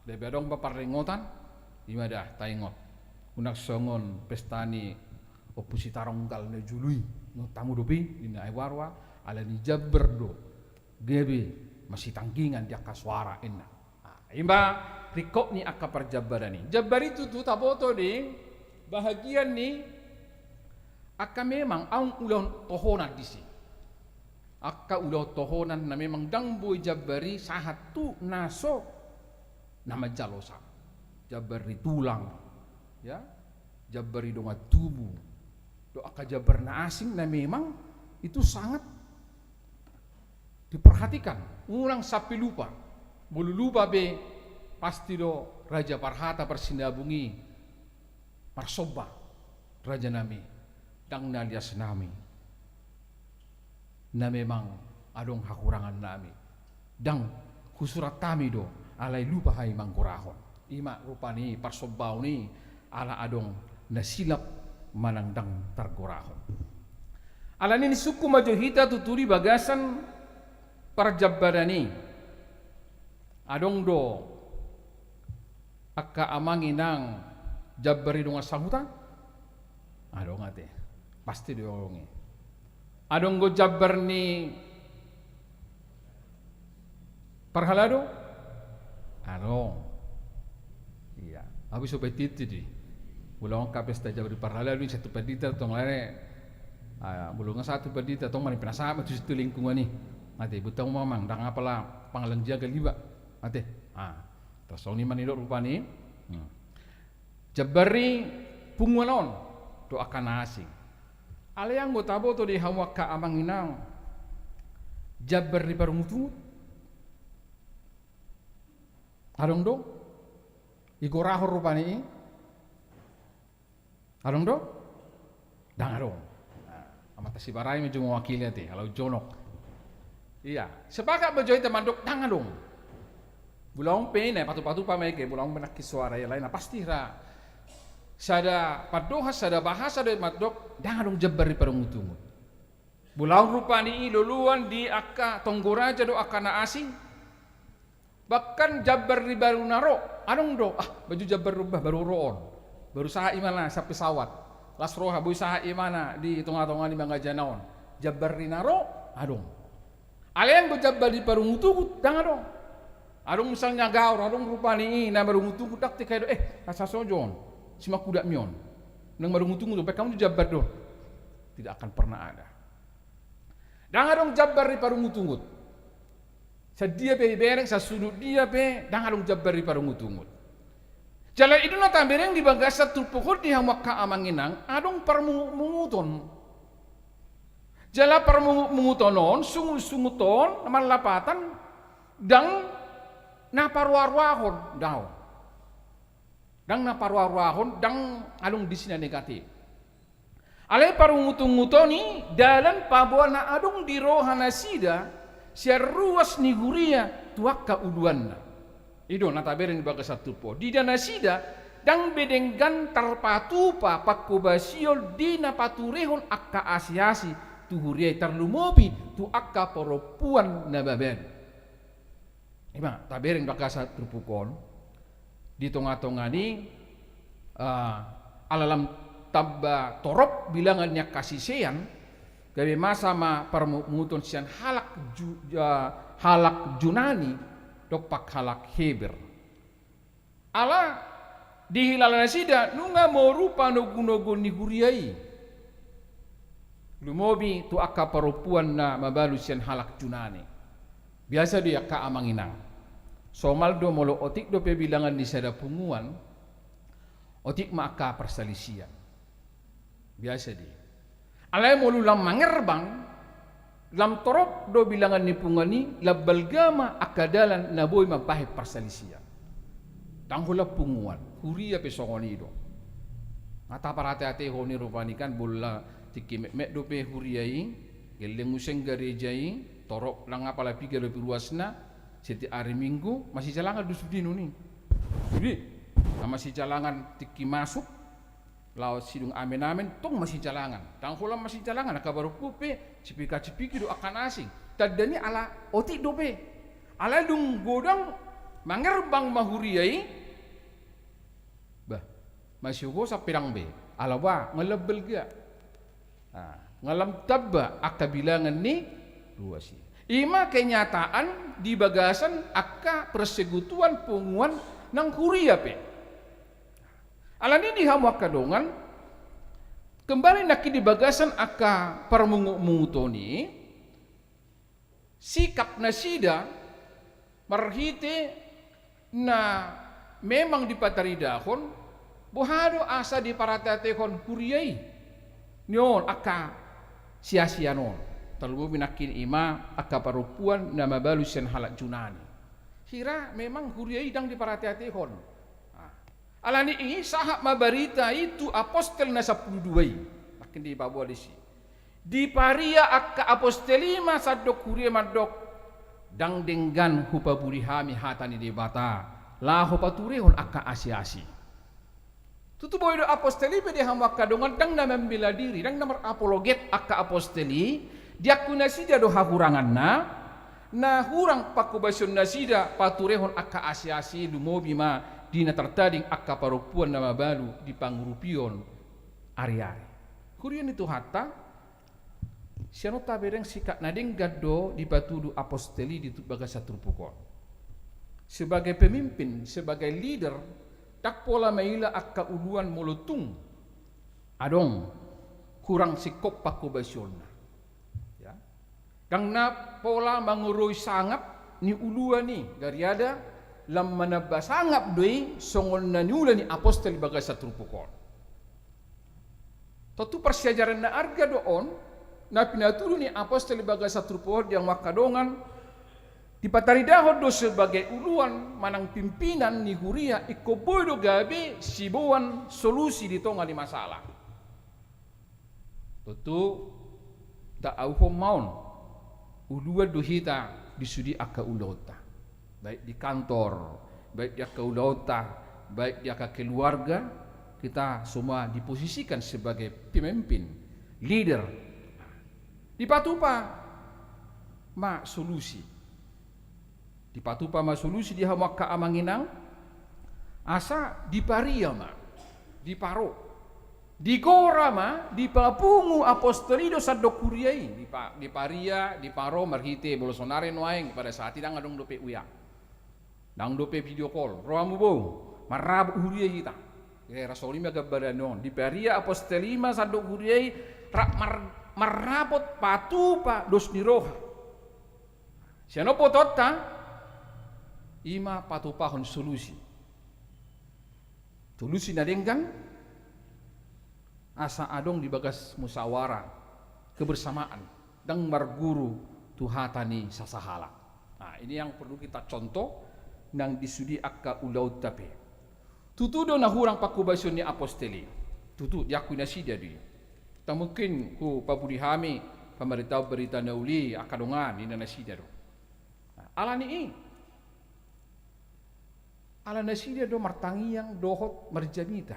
Gabe adong ma parringotan, i ma da taingot. Unang songon pesta ni Ompu Sitaronggal na jolo i, nunga tamu dope, ninna ai warwa, ala ni jambar do gabe masitangkingan di angka soara, ninna. Nah, i ma ringkot ni angka parjambaran i. Jambar i tutu taboto di bahagian ni angka memang adong ulaon tohonan disi. Angka ulaon tohonan na memang ndang boi jambar i sahat tu na so na manjalo sa. Jambar ni tulang, ya, jambar ni dongan tubu, dohot angka jambar na asing na memang itu sangat diperhatikan. Unang sampe lupa. Molo lupa be, pasti do raja parhata parsinabung i marsomba, raja nami, ndang na lias nami na memang adong hahurangan nami, ndang husurat hami do, alai lupa hami manggorahon. I ma rupani parsombaon i ala adong na silap manang ndang targorahon. Ala ni i sungkun ma jo hita tutu di bagasan parjambaran i. Adong do angka amang inang jambar ni dongan sahuta? Adong ate. Pasti do adong i. Adong do jambar ni parhalado? Adong. Iya. Habis so baen tintin i. Molo angka pesta jambar ni parhalado i, sahat tu pandita tong, lae. Ah, molo nga sahat tu pandita tong, mani penasaran ma tu situ lingkungan i. Ate, buta mamang, ndang apala pangalaho jagal iba. Ate. Ah. Tarsongon i ma nidok rupani. Hmm. Jambar ni punguan on dohot angka na asing. Alai anggo taboto di hamu angka amang inang, Jambar ni parungutungut? Adong do? Igorahon rupani i? Adong do? Ndang adong. Nah, amanta Sibarai ma jo mewakili ate, alai jonok. Ia, sepakat ma jo hita mandok ndang adong. Molo on pe na patupa-tupa ma i, molo on pe nangkin so adong i, alai na pasti ra sada pandohan, sada bahasa do i mandok ndang adong jambar ni parungutungut. Molo on rupani i loloan di angka tonggo raja dohot angka na asing. Bahkan jambar ni baru na ro, adong do, ah, baru jambar do bah, baru ro on. Baru sahat ibana sian pesawat. Las roha boi sahat ibana di tonga-tonga ni mangajana on. Jambar ni na ro, adong. Alai anggo jambar ni parungutungut, ndang adong. Adong misalna gaor, adong rupani i na marungutungut, ndang tingkai do, eh, asa so jo on. Simangkudatmi on. Naung marungutungut, baen hamu jo jambar do. Tidak akan pernah ada. Ndang adong jambar ni parungutungut. Sian dia pe ibereng, sian sudut dia pe, ndang adong jambar ni parungutungut. Jala i do na tabereng di bagasan turpuk on di hamu angka amang inang, adong parmungut-munguton. Jala parmungut-munguton on, sungut-sungut on, na marlapatan, ndang na paroa-roahon, ndang. Ndang na paroa-roahon, ndang adong disi na negatif. Alai parungut-unguton i dalan paboa na adong di roha nasida sian ruas ni huria tu angka uluanna. I do na tabereng di bagasan turpuk on. Diida nasida ndang be denggan tarpatupa pangkobasion di na paturehon angka asi-asi tu huria i, tarlumobi tu angka parompuan na mabalu. I ma tabereng di bagasan turpuk on, di tonga-tonga ni, ah, ala lam tamba torop bilangan ni angka sisean, gabe masa ma parmungutunguton sian halak Ju-, ah, halak Junani dompak halak Heber. Ala dihilala nasida nunga moru panogunoguon ni huria i. Lumobi tu angka parompuan na mabalu sian halak Junani. Biasa do i angka amang inang. Somal do molo otik dope bilangan ni sada punguan, otik ma angka parsalisian. Biasa do i. Alai molo lam mangerbang, lam torop do bilangan ni punguan i, lam balga ma angka dalan na boi mambahen parsalisian. Ndang holan punguan, huria pe songon i do. Nga taparateatehon i rupani kan, bola tingki metmet dope huria i, gelleng muse gareja i, torop nang apala piga dope ruasna, setiap ari Minggu, masijalangan do sude nuaeng i. Jadi, na masijalangan tingki masuk, laho sidung amen-amen, tong masijalangan. Ndang holan masijalangan, angka parompuan pe, cipika-cipiki do angka na asing. Tanda ni ala otik dope. Alai dung godang mangerbang ma huria i, bah, masiogo sampedang be. Ala boha, nga lam balga. Nah, nga lam tamba angka bilangan ni ruas i. I ma kenyataan di bagasan angka persekutuan punguan nang huria pe. Alani i di hamu angka dongan, kembali nangkin di bagasan angka parmungut-munguton i, sikap nasida marhite na memang dipataridahon, boha do asa diparateatehon huria i. Ni on angka siasian on. Tarlumobi nangkin i ma angka parompuan na mabalu sian halak Junani. Hira memang huria i ndang diparateatehon. Ah. Alani i sahat ma barita i tu apostel na sampulu dua i. Nangkin dipaboa disi. Diparia angka apostel i ma sandok huria mandok, ndang denggan hupaburi hami hata ni Debata, laho paturehon angka asi-asi. Tutu boi do apostel i pe di hamu angka dongan ndang na mambela diri, ndang na marapologet angka apostel i, diakui nasida do hahuranganna, na hurang pangkobasion nasida paturehon angka asi-asi lumobi ma di na tartading angka parompuan na mabalu di pangurupion ari-ari. Huria ni Tuhanta, sian on tabereng sikap na denggan do dipatudu apostel i di tu-, bagasan turpuk on. Sebagai pemimpin, sebagai leader, ndang pola maila angka uluan molo tung adong hurang singkop pangkobasionna. Ya. Ndang na pola mangoroi sangap ni uluan i, gariada lam manamba sangap do i songon na niula ni apostel di bagasan turpuk on. Tontu parsiajaran na arga do on, Na pinatudu ni apostel di bagasan turpuk on di hamu angka dongan, dipataridahon do sebagai uluan manang pimpinan ni huria, ingkon boi do gabe siboan solusi di tonga ni masalah. Tontu taauhon ma on, uluan do hita di sude angka ulaonta, baik di kantor, baik di angka ulaonta, baik di angka keluarga, kita semua diposisikan sebagai pemimpin, leader. Dipatupa ma solusi. Dipatupa ma solusi di hamu angka amang inang, asa diparia ma, diparo, digora ma, dipapungu apostel i do sandok huria i, dipa-, diparia, diparo marhite, molo sonari nuaeng, pada saat i ndang adong dope uya. Ndang dope video call, ro hamu bohu, marrapot huria i hita. Era songon i ma gambaranna on, diparia apostel i ma sandok huria i, ra-, mar-, marrapot patupa dos ni roha. Sian on botoonta, i ma patupahon solusi. Solusi na denggan, asa adong di bagas musyawarah, kebersamaan, ndang marguru tu hata ni sasahalak. Nah, ini yang perlu kita contoh, nang di sude angka ulaonta pe. Tutu do na hurang panghobasion ni apostel i. Tutu, diakui nasida do i. Tung mungkin hupabudi hami, pamaritaon barita na uli, angka dongan, ninna nasida do. Nah, ala ni i. Ala nasida do martangiang dohot marjamita.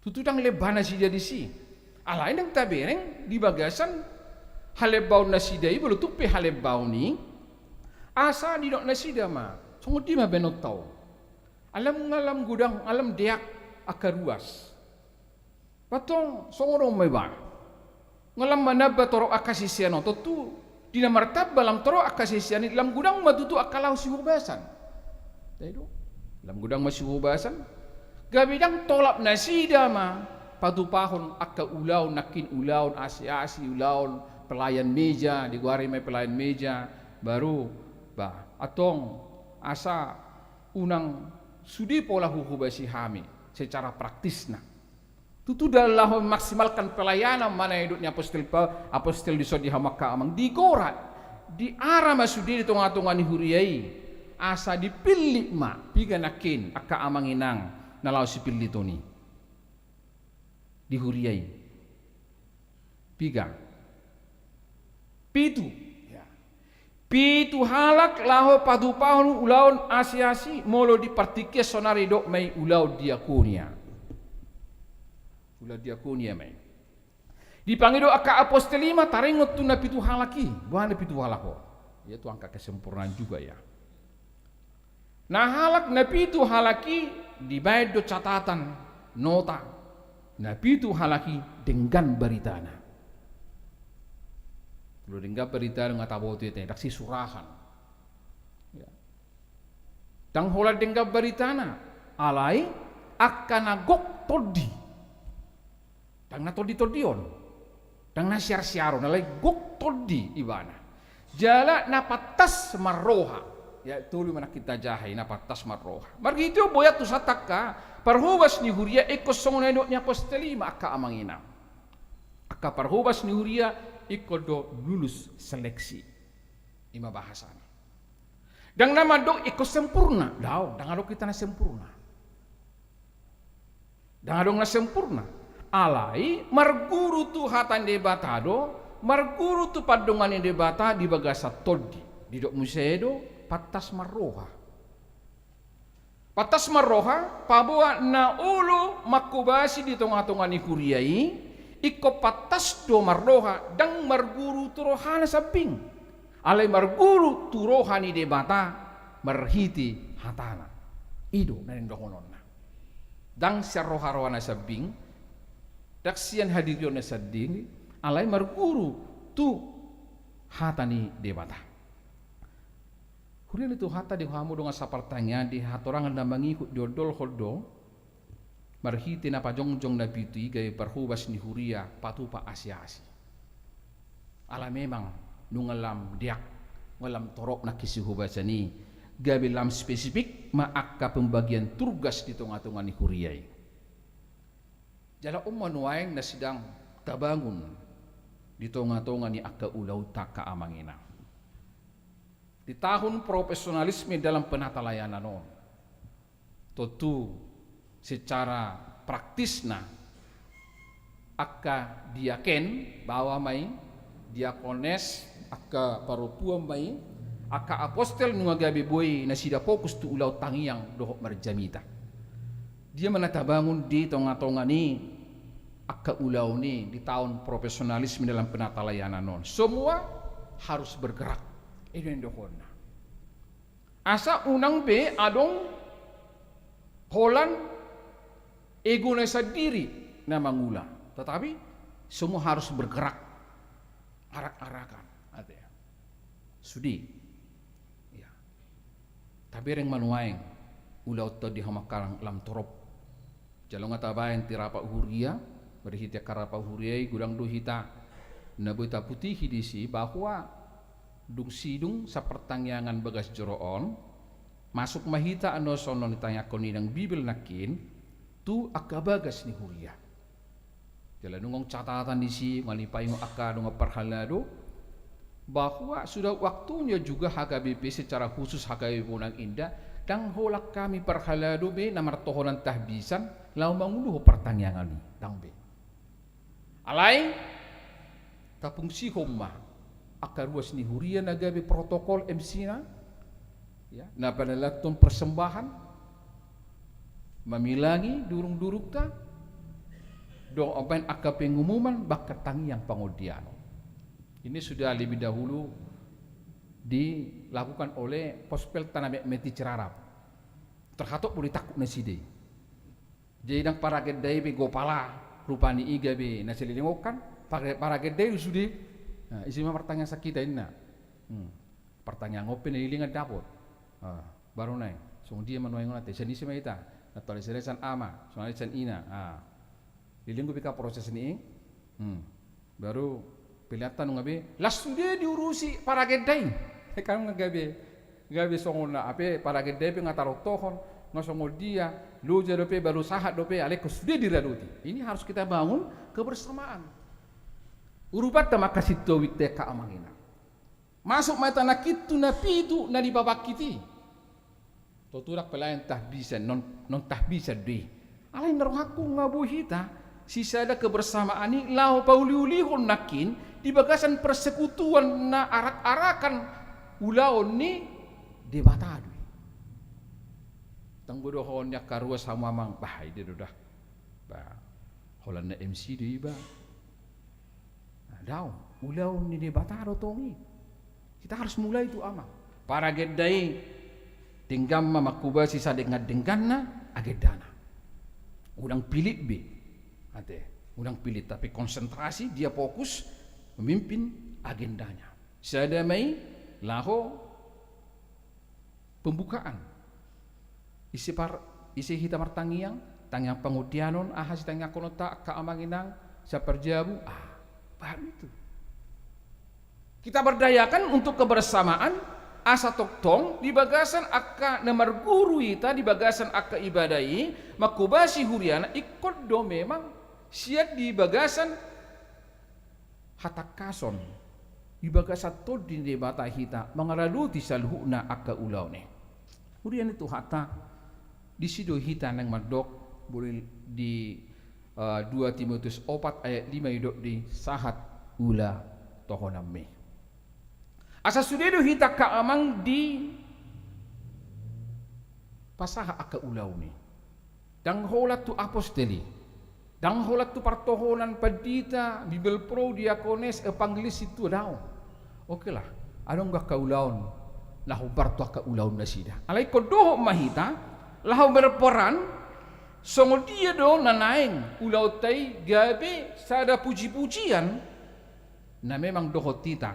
Tutu ndang lemba nasida disi. Alai ndang tabereng di bagasan halembaon nasida i, molo tung pe halembaon i, asa didok nasida ma, songon dia ma baenonta on. Alai nga lam godang, nga lam deak angka ruas. Antong songon on ma iba. Nga lam manamba torop angka sisean on, tontu di na martamba lam torop angka sisean i, lam godang ma tutu angka laho sihobasan. Lam godang ma sihobasan. Gabe ndang tolap nasida ma patupahon angka ulaon, nangkin ulaon asiasi, ulaon pelayan meja, digoari ma i pelayan meja, baru, bah, antong asa unang sude pola huhobasi hami secara praktisna. Tutu dalan laho memaksimalkan pelayanan ma na nidok ni apostel Pa-, apostel dison di hamu angka amang, digora, diara ma sude di tongatonga ni huria i, asa dipillit ma piga nangkin angka amang inang na laho sipilliton i di huria i. Piga? Pitu. Ya. Pitu halak laho patupahon ulaon asiasi, molo di partingkian sonari didok ma i ulaon diakonia. Ulaon diakonia ma i. Dipangido angka apostel i ma taringot tu na pitu halak i, boha na pitu halak on. Ia tu angka kesempurnaan juga ya. Na halak na pitu halak i dibaen do catatan, nota, na pitu halak i denggan baritana. Molo denggan baritana nga taboto i, ndang sisurahan. Ya. Ndang holan denggan baritana, alai angka na gok tondi. Ndang na tonditondion, ndang na siarsiaron, alai gok tondi ibana. Jala na pantas marroha. Ya, tolu ma nangkin tajaha i, na pantas marroha. Marhite on boi antusanta angka parhobas ni huria, ingkon songon na nidok ni apostel i ma angka amang inang. Angka parhobas ni huria ingkon do lulus seleksi. I ma bahasana. Ndang na mandok ingkon sempurna. Daong, ndang adong hita na sempurna. Ndang adong na sempurna. Alai marguru tu hata ni Debata do, marguru tu pandongan ni Debata di bagasan tondi. Didok muse do, pantas marroha. Pantas marroha, paboa na olo manghobasi di tongatonga ni huria i, ingkon pantas do marroha, ndang marguru tu rohana sambing. Alai marguru tu roha ni Debata marhite hatana. I do na nidohononna. Ndang sian roharohana sambing, ndang sian hadirionna sandiri, alai marguru tu hata ni Debata. Huria ni Tuhanta, di hamu dongan sapartangiangan, di hatorangan na mangihut, diondolhon do marhite na pajongjong na pitu i gabe parhobas ni huria patupa asiasi. Ala memang nunga lam deak, nunga lam torop nangkin sihobasan i, gabe lam spesifik ma angka pembagian tugas di tongatonga ni huria i. Jala on ma nuaeng na sedang tabangun di tonga-tonga ni angka ulaonta, angka amang inang. Di tahun profesionalisme dalam penatalayanan on, tontu secara praktisna angka diaken, baoa ma i, diakones, angka parompuan ma i, angka apostel nunga gabe boi nasida fokus tu ulaon tangiang dohot marjamita. Dia ma na tabangun di tonga-tonga ni angka ulaon i di tahun profesionalisme dalam penatalayanan on? Semua harus bergerak. I do na nidokhonna. Asa unang be adong holan ego na sandiri na mangula, tetapi semua harus bergerak, arak-arakan, ate. Sude. Ya. Tabereng ma nuaeng ulaonta on di hamu angka lam torop. Jala nunga tabaen di rapat huria, marhite angka rapat huria i godang do hita na boi taputihi disi bahwa dung sidung sapartangiangan bagas joro on, masuk ma hita annon songon na nitangiangkon i nang Bibel nangkin, tu angka bagas ni huria. Jala nunga adong catatan disi, nunga dipaingot angka dongan parhalado, bahwa sudah waktunya juga H K B P secara khusus, H K B P Bonang Indah, ndang holan hami parhalado be na martohonan tahbisan laho manguluhon partangiangan i, ndang be. Alai, tapungsihon ma angka ruas ni huria na gabe protokol M C na, ya, na panalanton persembahan, mamilangi durung-durungta, dohot mambaen angka pengumuman, bahkan tangiang pangondianon. Ini sudah lebih dahulu dilakukan oleh Pospel Tanametmet i Cirarap. Terhatok boli takut nasida i. Jadi ndang paragendai be gopala, rupani i gabe na salilingon kan, paragendai do sude. Nah, ise ma martangiang sian hita inna. Hmm. Partangiangon pe na lilingan dapot. Ah, baru nai. Songon dia ma nuaeng on ate, sian ise ma hita. Na tole sian ama, songon i sian ina. Ah. Lilingku pika proses ni i. Hmm. Baru peleanta nunga be, las sude diurusi paragendai. Kan nunga gabe, gabe songon na, ape paragendai pe nunga tarontohon, nunga songon dia, loja dope, baru sahat dope, alai ingkon sude diradoti. Ini harus kita bangun kebersamaan. Urupanta ma angka sintua uatta, angka amang inang. Masuk ma hita nangkin tu na pitu na dipabangkit i. Tontu ndang pelayan tahbisan, non, non tahbisan do i. Alai na rohangku nunga boi hita sisada kebersamaan i laho pauliulihon nangkin di bagasan persekutuan na arak-arakan ulaon ni Debata do i. Ndang boi dohonon ni angka ruas hamu amang, bah, i do dah. Bah, holan na M C do iba. Nah, daong, ulaon ni Debata do tong i. Kita harus mulai tu amang. Paragendai, denggan ma mangkobasi sadenggan-dengganna agendana. Unang pilit be. Ate, unang pilit, tapi konsentrasi, dia fokus memimpin agendanya. Sada ma i laho pembukaan. Ise par, ise hita martangiang, tangiang pangondianon, aha sitangiangkononta, angka amang inang, sian parjabu, ah, baru itu. Kita berdayakan untuk kebersamaan, asa tongtong di bagasan angka na marguru hita, di bagasan angka ibadah i, mangkobasi huriana, ingkon do memang sian di bagasan hatangkason, di bagasan Tondi ni Debata hita mangaradoti saluhutna angka ulaon i. Huria ni Tuhanta, disi do hita naeng mandok, boli di, eh, dua Timoteus opat ayat lima didok di sahat ulaonta on. Asa sude do hita angka amang dipasahat angka ulaon i. Ndang holan tu apostel i. Ndang holan tu partohonan pandita, Bibelvrouw, diakones, evangelis, sintua, daong. Oke lah, adong do angka ulaon na hombar tu angka ulaon nasida. Alai ingkon dohot ma hita laho berperan, songon dia do na naeng ulaonta i gabe sada pujipujian na memang dohot hita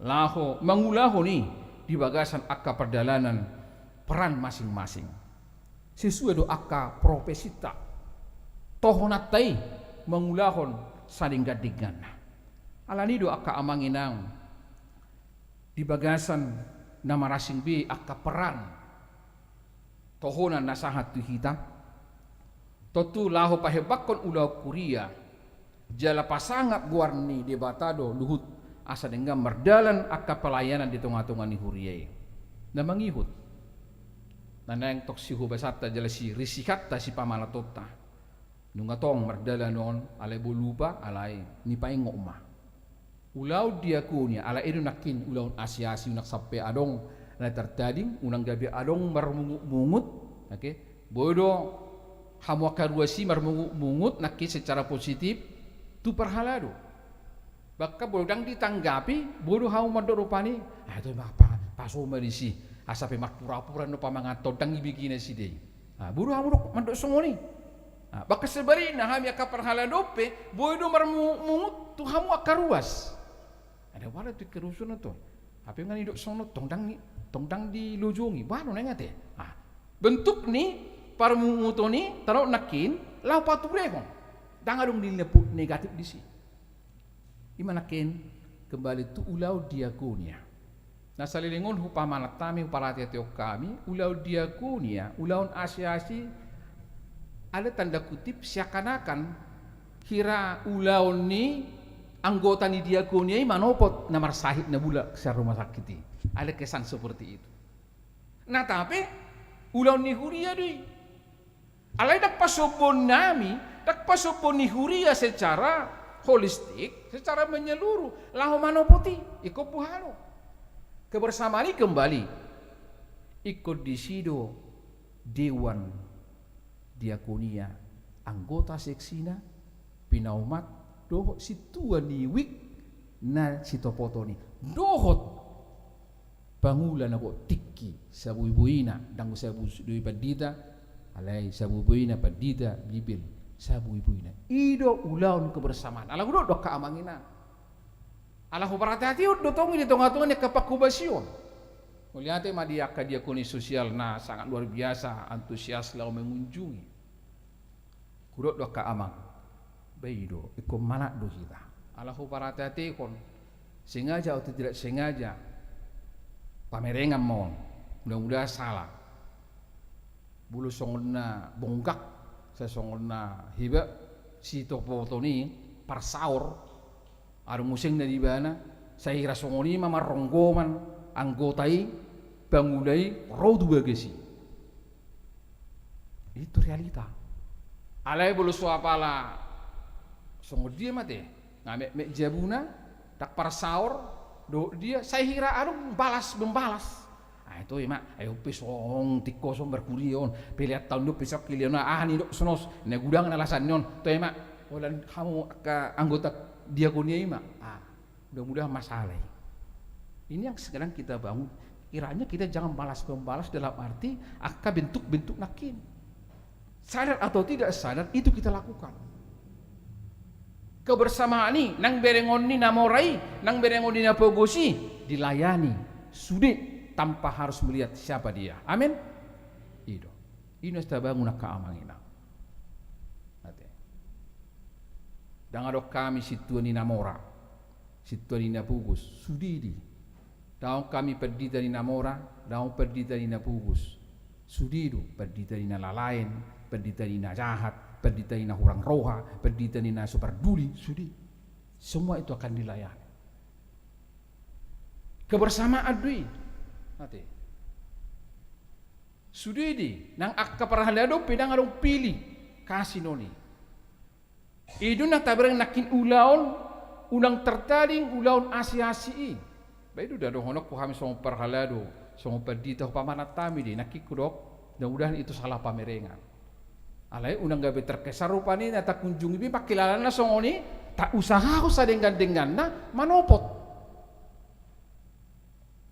laho mangulahon i di bagasan angka pardalanan peran masing-masing. Sesuai do angka profesinta, tohonanta i mangulahon sadenggan-dengganna. Alani do angka amang inang, di bagasan na marasing be angka peran tohonan na sahat tu hita, tontu laho pahembangkon ulaon kuria, Jala pasangap goar ni Debata do luhut, asa denggan mardalan angka pelayanan di tonga-tonga ni huria i. Na mangihut. Na naeng tong sihobasanta jala sirisihanta, sipamalatonta. Nunga tong mardalan on, alai boi lupa, alai nipaingot ma. Ulaon diakonia, ala i do nangkin ulaon asi-asi, unang sampe adong na tartading, unang gabe adong marmungut-mungut, oke? Boi do hamu angka ruas i marmungut-mungut nangkin secara positif tu parhalado. Bahkan boi do ndang ditanggapi, boi do hamu mandok rupani, ah, tu ma, pa, paso ma disi, asa pe marpura-pura do pamanganton, ndang ibege nasida i. Ah, boi do hamu do mandok songon i. Ah, bahkan sebalikna, hami angka parhalado pe, boi do marmungut-mungut tu hamu angka ruas. Ada wala tu kerusuhan tu. Hape nga nidok songon on, tong ndang ni, tong ndang dilojongi. Baru nang ate. Ah, bentuk ni parmunguton i, tano nangkin, laho paturehon. Ndang adong di lepu negatif disi. I ma nangkin kembali tu ulaon diakonia. Na saleleng on hupamanat hami, huparate-atehon hami, ulaon diakonia, ulaon asi-asi, ada tanda kutip seakan-akan hira ulaon ni anggota ni diakonia i manopot na marsahit na mulak sian rumah sakit i. Ada kesan seperti itu. Na tape, ulaon ni huria do i. Alai ndang pasombuon nami, ndang pasombuon ni huria secara holistik, secara menyeluruh, laho manopot i, ingkon boha do. Kebersamaan i kembali. Ingkon disi do dewan diakonia, anggota seksina, pinaumat, dohot sintua ni wijk na sitopoton i. Dohot pangula na gok tingki, saboi-boina, ndang sabodui pandita, alai saboi-boina pandita, Bibel, saboi-boina. I do ulaon kebersamaan. Ala hudok do angka amang inang. Ala huparate-atehon do tong i di tonga-tonga ni angka panghobasion. Mauliate ma di angka diakonia sosial na sangat luar biasa antusias laho mengunjungi. Hudok do angka amang, ba i do, ingkon manat do hita. Ala huparate-atehon, sengaja atau tidak sengaja, pamerengan ma on, mudah-mudahan salah. Molo songon na bonggak, sai songon na heba, sitopoton i, parsaor, adong muse na di ibana, sai hira songon i ma marronggoman anggota i, pangula i, ro tu bagas i. Itu realita. Alai molo so apala songon dia ma ate, nga metmet jabuna, ndang parsaor dohot dia, sai hira adong balas membalas. Ah, ito i ma, ai on pe songon tingki on marhuria on, pelean taon on pe songkilio na, aha nidok sonon, na godang na alasan ni on, ito i ma, holan hamu angka anggota diakonia i ma. Ah, mudah-mudahan masalah i. Ini yang sekarang kita bangun. Kiranya kita jangan balas membalas dalam arti angka bentuk-bentuk nangkin. Sadar atau tidak sadar, itu kita lakukan. Kebersamaan i, nang berengon ni na mora i, nang berengon ni na pogos i, dilayani, sude, tanpa harus melihat siapa dia. Amin? I do. I na tabangun angka amang inang. Ate. Ndang adong hami sintua ni na mora, sintua ni na pogos, sude do i. Ndang adong hami pandita ni na mora, ndang adong pandita ni na pogos. Sude do, pandita ni na lalaen, pandita ni na jahat, pandita ni na hurang roha, pandita ni na so parduli, sude. Semua itu akan dilayani. Kebersamaan do i. Ate. Sude do i, nang angka parhalado pe ndang adong pilih kasih non i. I do na tabereng nangkin ulaon, unang tartading ulaon asi-asi i. Ba i do da dohononku hami songon parhalado, songon pandita, hupamanat hami do i, nangkin hudok, mudah-mudahan itu salah pamerengan. Alai unang gabe terkesan rupani na takunjungi pe pangkilalaan na songon i, tausahahon sadenggan-dengganna manopot.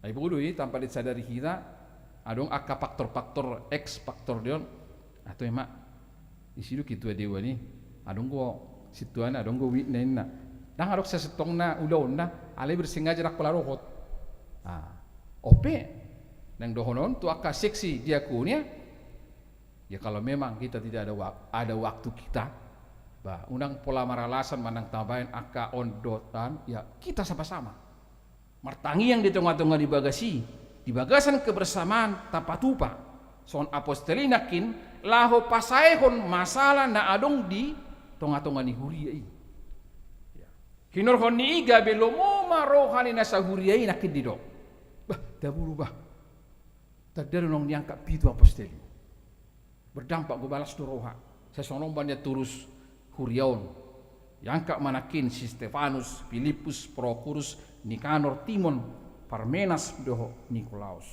Ai boi do i, tanpa disadari hita, adong angka faktor-faktor X, faktor di on. Ah, ito i ma, disi do ketua dewan i, adong do sintuana, adong do wijk na inna. Ndang adong sasintongna ulaonna, alai bersengaja ndang pola dohot. Ah, on pe, naeng dohonon tu angka seksi diakonia, ya kalau memang kita tidak ada wak-, ada waktu kita, bah, unang pola maralasan manang tabaen angka on dohot an, ya kita sama-sama martangiang di tonga-tonga ni bagas i, di bagasan kebersamaan tapatupa songon apostel i nangkin, laho pasaehon masalah na adong di tonga-tonga ni huria i. Hinorhon ni i gabe lomo ma roha ni na sahuria i nangkin didok. Bah, daburu bah. Tanda do naung niangkat pitu apostel i. Berdampak do, balas do roha. Sai songon on ma nian torus huria on. Iangkat ma nangkin si Stefanus, Pilippus, Prokorus, Nikanor, Timon, Parmenas dohot Nikolaus.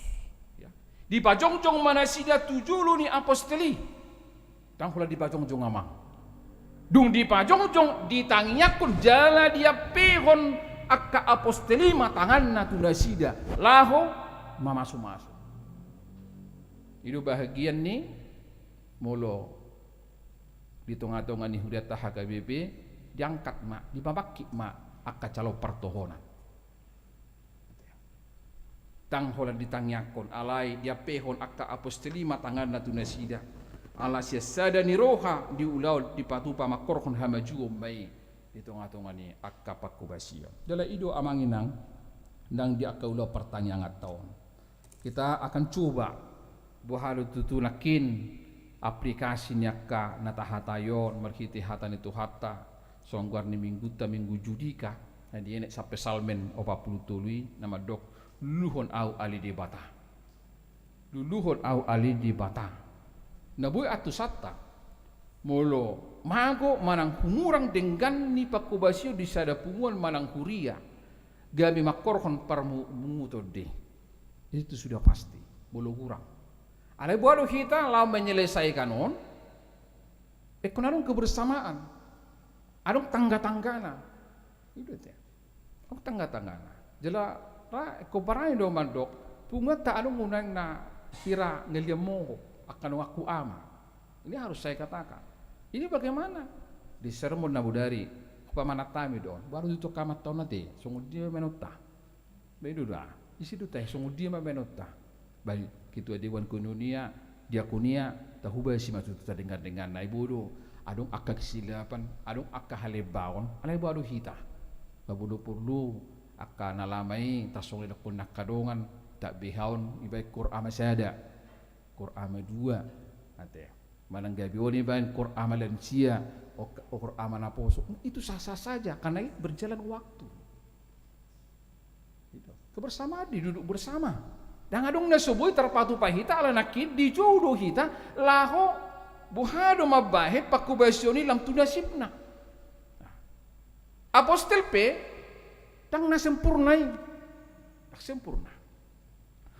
Ya. Dipajongjong ma nasida tu jolo ni apostel i. Ndang holan dipajongjong, amang. Dung dipajongjong, ditangiangkon jala diampehon angka apostel i ma tanganna tu nasida laho mamasumasu. I do bahagian ni molo di tongatonga ni hurianta H K B P, diangkat ma, dipabangkit ma angka calon partohonan. Ndang holan ditangiangkon, alai diampehon angka apostel i ma tanganna tu nasida. Ala sian sada ni roha di ulaon dipatupa mangkorhon hamajuon ma i di tongatonga ni angka pangkobasion. Jala i do, amang inang, nang di angka ulaon partangianganta on. Kita akan coba boha do tutu nangkin aplikasi ni angka na tahatai on marhite hata ni Tuhanta, songon goar ni minggunta, Minggu Judika, na dienet sampe Psalmen opat pulu tolu i, na mandok, luluhon ahu ale Debata. Luluhon ahu ale Debata. Na boi antusanta, molo mago manang humurang denggan ni pangkobasion di sada punguan manang huria, gabe mangkorhon parmu-, parmunguton do i. Itu sudah pasti, molo hurang. Alai boha do hita laho menyelesaikan on, ingkon adong kebersamaan, adong tanggatanggana. I do ate. Adong tanggatanggana. Jala ra ingkon barani do mandok, punguanta adong nuaeng na hira ngalian mongo, angka donganku ama. Ini harus saya katakan. Ini bagaimana? Di sermon na bodari, hupamanat hami do on. Boha do tutu angka amanta on ate, songon dia ma baenonta? Ba i do da, ise do tahe, songon dia ma baenonta? Ba ketua dewan koinonia, diakonia, tahobasi ma tutu tadengandengana. I boha do, adong angka kesilapan, adong angka halembaon, alai boha do hita? Ba molo porlu angka na lama i tasongon i, didokkon angka dongan, tabeha on, ibaen koor ama sada, koor ama dua, ate. Manang gabe on ibaen koor ama lansia, ok-, koor ama naposo. Itu sah-sah saja, karena itu berjalan waktu. Gitu. Kebersamaan di duduk bersama. Ndang adong na so boi tarpatupa hita ala nangkin dijou do hita laho boha do mambahen pangkobasion i lam tu nasibna. Nah. Apostel pe ndang na sempurna i. Ndang sempurna.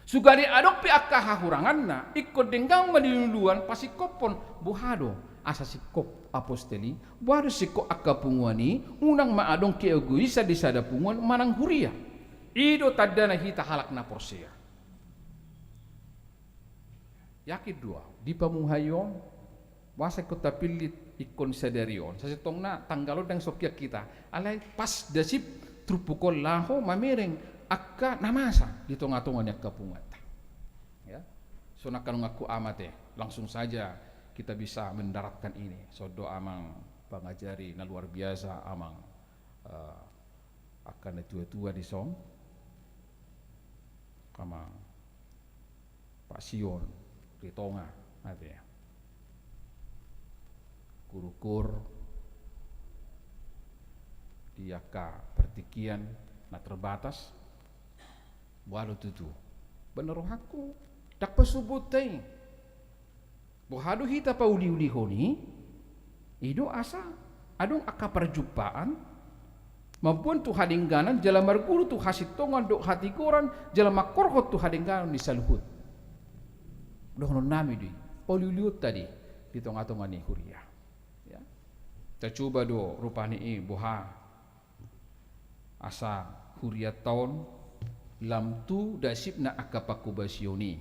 Sugari adong pe angka hahuranganna, ingkon denggan ma di luluan pasingkophon, boha do asa singkop apostel i, boha do singkop angka punguan i, unang ma adong keegoisan di sada punguan manang huria. I do tandana hita halak na porsea. Yakin do ahu, di pamuhai on, boasa ingkon tapillit ingkon sadari on? Sasintongna tanggal on ndang songon i hita. Alai pas dasip turpuk on laho mamereng angka na masa di tongatonga ni angka punguanta. Ya. Songon angka donganku ama ate, langsung saja kita bisa mendaratkan ini. Songon do amang pangajari na luar biasa, amang, eh, angka na tuatua dison. Amang Pak Sion Ritonga, ate. Guru koor di angka partingkian na terbatas, boha do tutu? Bener rohangku, ndang pasubutna i. Boha do hita pauliulihon i? I do asa adong angka parjumpaan mamboan tu hadengganan jala marguru tu hasintongan dohot hatigoran jala mangkorhon tu hadengganon ni saluhut. Dohononnami do i, pauliulihonta do i di tongatonga ni huria. Ya. Tacoba do rupani i boha asa hurianta on lam tu dasipna angka pangkobasion i.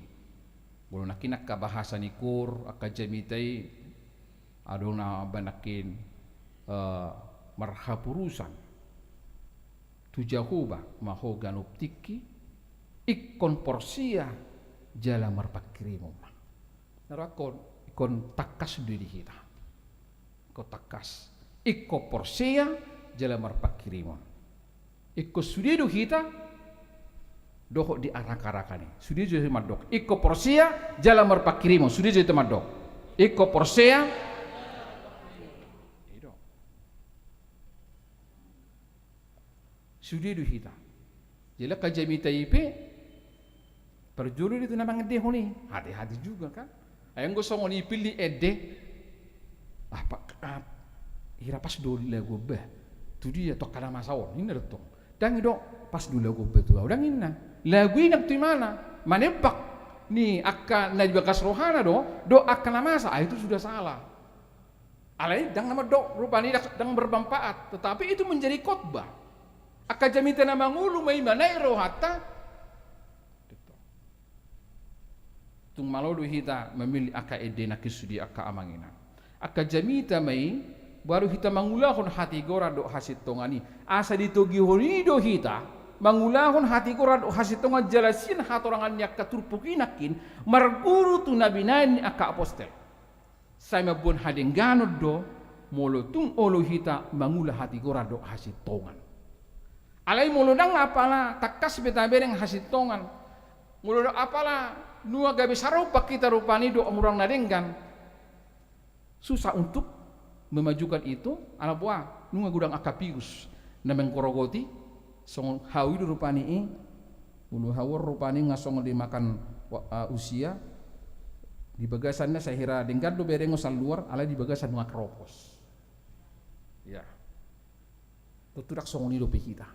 Molo nangkin angka bahasa ni koor, angka jamita i, adong na mambaen nangkin, eh, marhapurusan tu Jahowa ma ho ganup tingki, ingkon porsea jala marpanghirimon ma. Na rohangkon, ingkon tangkas do i di hita. Ingkon tangkas. Ingkon porsea jala marpanghirimon. Ingkon sude do hita dohot di arak-arakan i. Sude do hita mandok, ingkon porsea jala marpanghirimon. Sude do hita mandok, ingkon porsea. I do. Sude do hita. Jadi angka jamita i pe parjolo do tu na mangendehon i, hati-hati juga kan. Ai anggo songon i pilih ende, ah, pa, ah, hira pas do lagu on bah tu dia tu angka na masa on, ninna do tong. Ndang i do pas do lagu on bah tu ahu, ndang ninna. Lagu i nang tu imana manembak ni angka na di bagas rohana do, do angka na masa, ah, itu sudah salah. Alai ndang na mandok rupani ndang, ndang bermanfaat, tetapi itu menjadi khotbah. Angka jamita na mangolu ma i manang rohanta. Tung malo do hita memilih angka ende nangkin sude angka amang inang. Angka jamita ma i, baru hita mangulahon hatigoran dohot hasintongan i. Asa ditogihon i do hita mangulahon hatigoran dohot hasintongan jala sian hatorangan ni angka turpuk i nangkin marguru tu na binahen ni angka apostel. Sai mamboan hadengganon do molo tung olo hita mangula hatigoran dohot hasintongan. Alai molo ndang apala tangkas be tabereng hasintongan, molo ndang apala nunga gabe saropak hita rupani dohot murang na denggan, susah untuk memajukan itu, ala boha nunga godang angka virus na menggerogoti. Songon hau i do rupani i, ulu hau on rupani nga songon dimakan wa-, ah, usia, di bagasan na sahira denggan do berengon saluar, alai di bagasan nunga keropos. Ya. Tontu ndang songon i dope hita.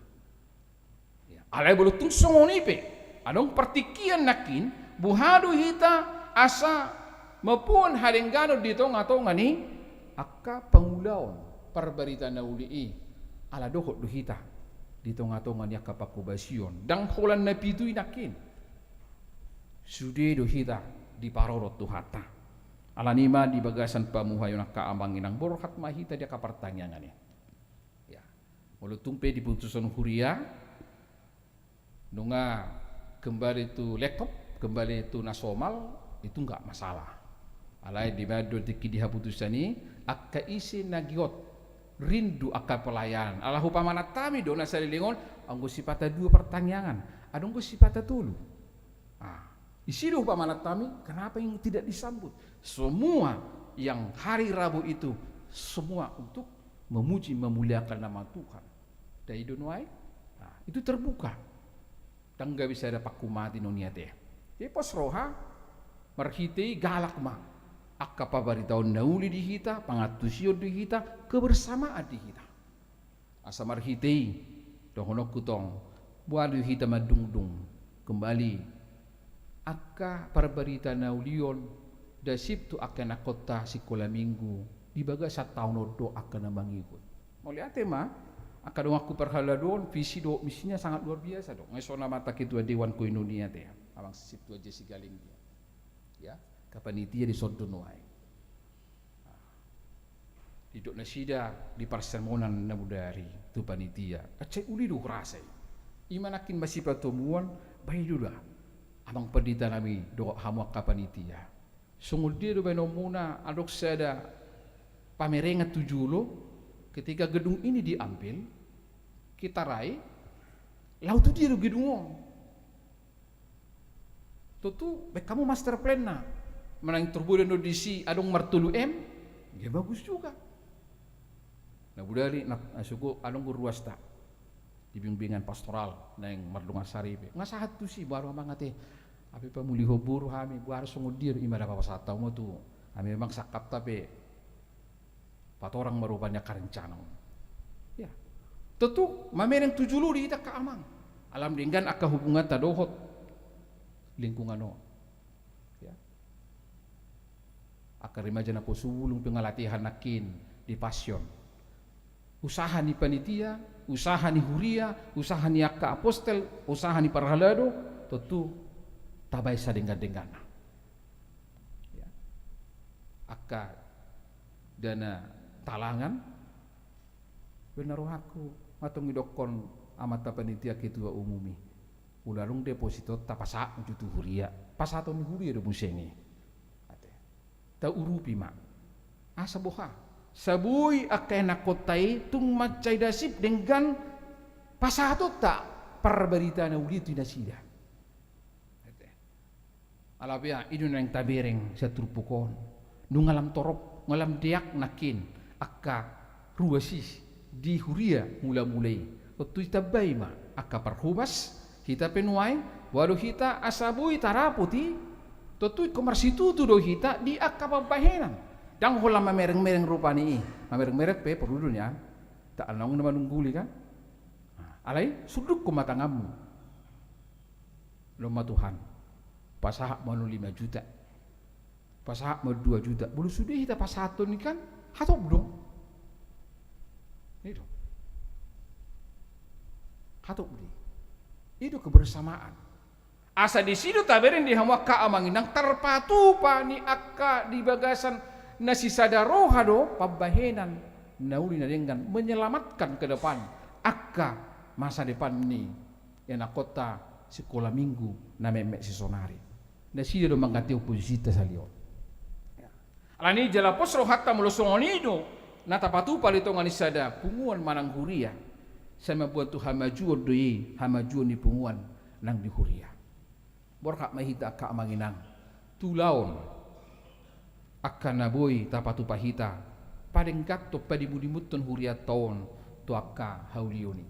Ya. Alai molo tung songon i pe, adong partingkian nangkin, boha do hita asa mamboan hadengganon di tonga-tonga ni angka pangulaon parbarita na uli i, ala dohot do hita di tonga-tonga ni angka panghobasion. Ndang holan na pitu i nangkin. Sude do hita diparorot Tuhanta. Alani i ma di bagasan pamuhaion angka amang inang borhat ma hita di angka partangiangan i. Ya. Molo tung pe di putusan huria, nunga kembali tu lengkap, kembali tu na somal, itu nggak masalah. Alai di ma do tingki di haputusan i, angka ise na giot, rindu angka pelayanan. Ala hupamanat hami do na saleleng on, anggo sipata dua partangiangan, adong do sipata tolu. Ah, isi do hupamanat hami, kenapa yang tidak disambut? Semua yang hari Rabu itu, semua untuk memuji, memuliakan nama Tuhan. Dai do nuaeng. Nah, itu terbuka. Ndang gabe sada panghumaton on i ate. Jadi pos roha, marhite i galak ma angka pabaritaon na uli di hita, pangantusion di hita, kebersamaan di hita. Asa marhite i, dohononku tong, boha do hita mandungdung kembali angka parbarita na uli on, dasip tu angka ianakhonta sikola minggu, di bagasan taon on dohot angka na mangihut. Mauliate ma, angka donganku parhalado on, visi dohot misinya sangat luar biasa do. Nga i songon amanta ketua dewan koinonia ate, amang Sintua Jesi Galing dia. Ya, angka panitia dison do nuaeng. Didok nasida di parsermonan na mudari tu panitia. Aca uli do hurasa i. I ma nangkin masipatomuan, baen do da amang pandita nami dohot hamu angka panitia. Songon dia do baenonmuna adong sada pamerengan tu jolo, ketika gedung ini diambil, kita rai, laho tu dia do gedung on. Tontu baen hamu master plan-na. Manang turbudan do disi adong martolu M, ya bagus juga. Na budari na, na suku adong guru ruasta di bimbingan pastoral naeng mardongan saripe. Nga sahat tusi baru amang ate. Ape pamulihon boru hami, baru songon dia do i ma da papasahat hamu tu hami, memang sangkapta pe patorang ma rupani angka rencana on. Ya. Tontu mamereng tu jolo do hita angka amang. Ala denggan angka hubunganta dohot lingkungan on. Ya. Angka remaja naposobulung pe nga latihan nangkin di passion. Usaha ni panitia, usaha ni huria, usaha ni angka apostel, usaha ni parhalado, tontu tabaen sadenggan-dengganna. Ya. Angka dana talangan, baen na rohangku, nga tong didokkon amanta panitia ketua umum i. Ula dung depositonta pasahat jo tu huria. Pasahaton ni huria do muse i. Ate. Taurupi ma. Asa boha. Asa boi angka ianakhonta i tung mansai dasip denggan pasahatonta parbarita na uli tu nasida. Ate. Ala pe i do naeng tabereng sian turpuk on. Nunga lam torop, nunga lam deak nangkin angka ruas i di huria mula-mula i. Tontu ditambai ma angka parhobas, hita pe nuaeng, boha do hita asa boi tarapot i, tontu ingkon marsitutu do hita di angka pambahenan. Ndang holan mamereng-mereng rupani i, mamereng-mereng pe porlu do nian. Ndang na manungguli kan? Alai sundukkon ma tanganmu. Laho ma Tuhan, pasahat ma on lima juta. Pasahat ma on dua juta. Molo sude hita pasahathon i kan, hatop do. I do. Hatop do. I do kebersamaan. Asa disi do tabereng di hamu angka amang inang tarpatupa ni angka di bagasan na sisada roha do pambahenan na uli na denggan menyelamatkan ke depan angka masa depan ni ianakhonta sikola minggu na metmet sisonari. Nasida do mangganti oposisita sahali on. Alani i jala pos rohanta molo songon i do na tapatupa di tonga ni sada punguan manang huria. Sai mamboan tu hamajuon do i, hamajuon ni punguan nang di huria. Borhat ma hita angka amang inang tu ulaon angka na boi tapatupa hita, padengganhon padimudimuthon hurianta on tu angka haulion i.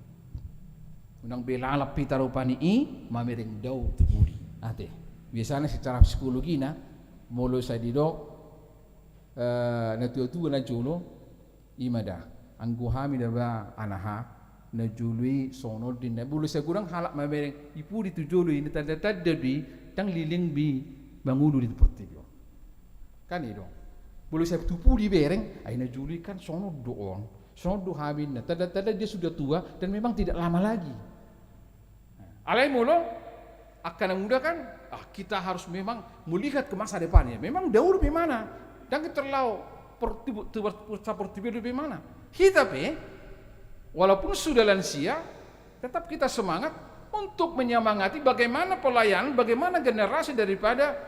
Unang be lalap hita rupani i mamereng dao tu pudi. Ate, biasana secara psikologina molo sai didok eh, na tuatua na jolo, i ma da, anggo hami da ba anaha, na jolo i songon on do inna. Molo sai godang halak mamereng i pudi tu jolo i, na tandatanda do i ndang leleng be mangolu di portibi on. Kan i do. Molo sai tu pudi bereng, ai na jolo i kan songon on do on. Songon on do hami inna. Tandatanda dia sudah tua dan memang tidak lama lagi. Alai molo angka na muda kan, ah, kita harus memang melihat ke masa depan ya. Memang dahulu bagaimana? Dan kita terlalu portibi-, saportibi bagaimana? Hita pe, walaupun sudah lansia, tetap kita semangat untuk menyemangati bagaimana pelayanan, bagaimana generasi daripada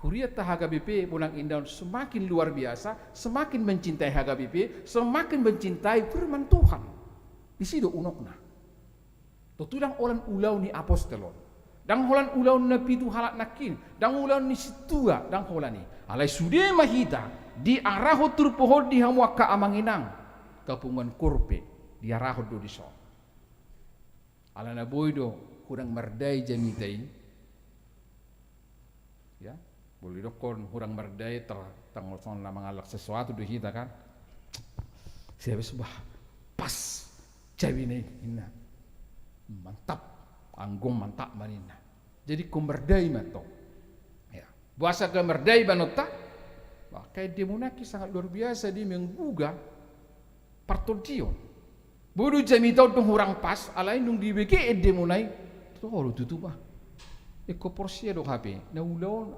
hurianta H K B P Bonang Indah on semakin luar biasa, semakin mencintai H K B P, semakin mencintai firman Tuhan. Disi do unokna. Tontu ndang holan ulaon ni apostel on. Ndang holan ulaon na pitu halak nangkin, ndang ulaon ni sintua, ndang holan i. Alai sude ma hita diarahon turpuk on di hamu angka amang inang. Angka punguan KUR pe diarahon do dison. Alana boi do hurang mardai jamita i. Ya, molo didokkon hurang mardai, ter-, tanggo songon na mangallang sesuatu do hita kan. Siap, bah, pas jamina i, ninna. Mantap, anggo mantap ma ninna. Jadi ingkon mardai ma tong. Ya. Boasa ingkon mardai bahenonta? Bah, kaendemuna nangkin sangat luar biasa, dia menggugah partondion. Boi do jamita on dung hurang pas, alai dung dibege endemuna i, toho do tutu bah. Ingkon porsea do hape, na ulaon,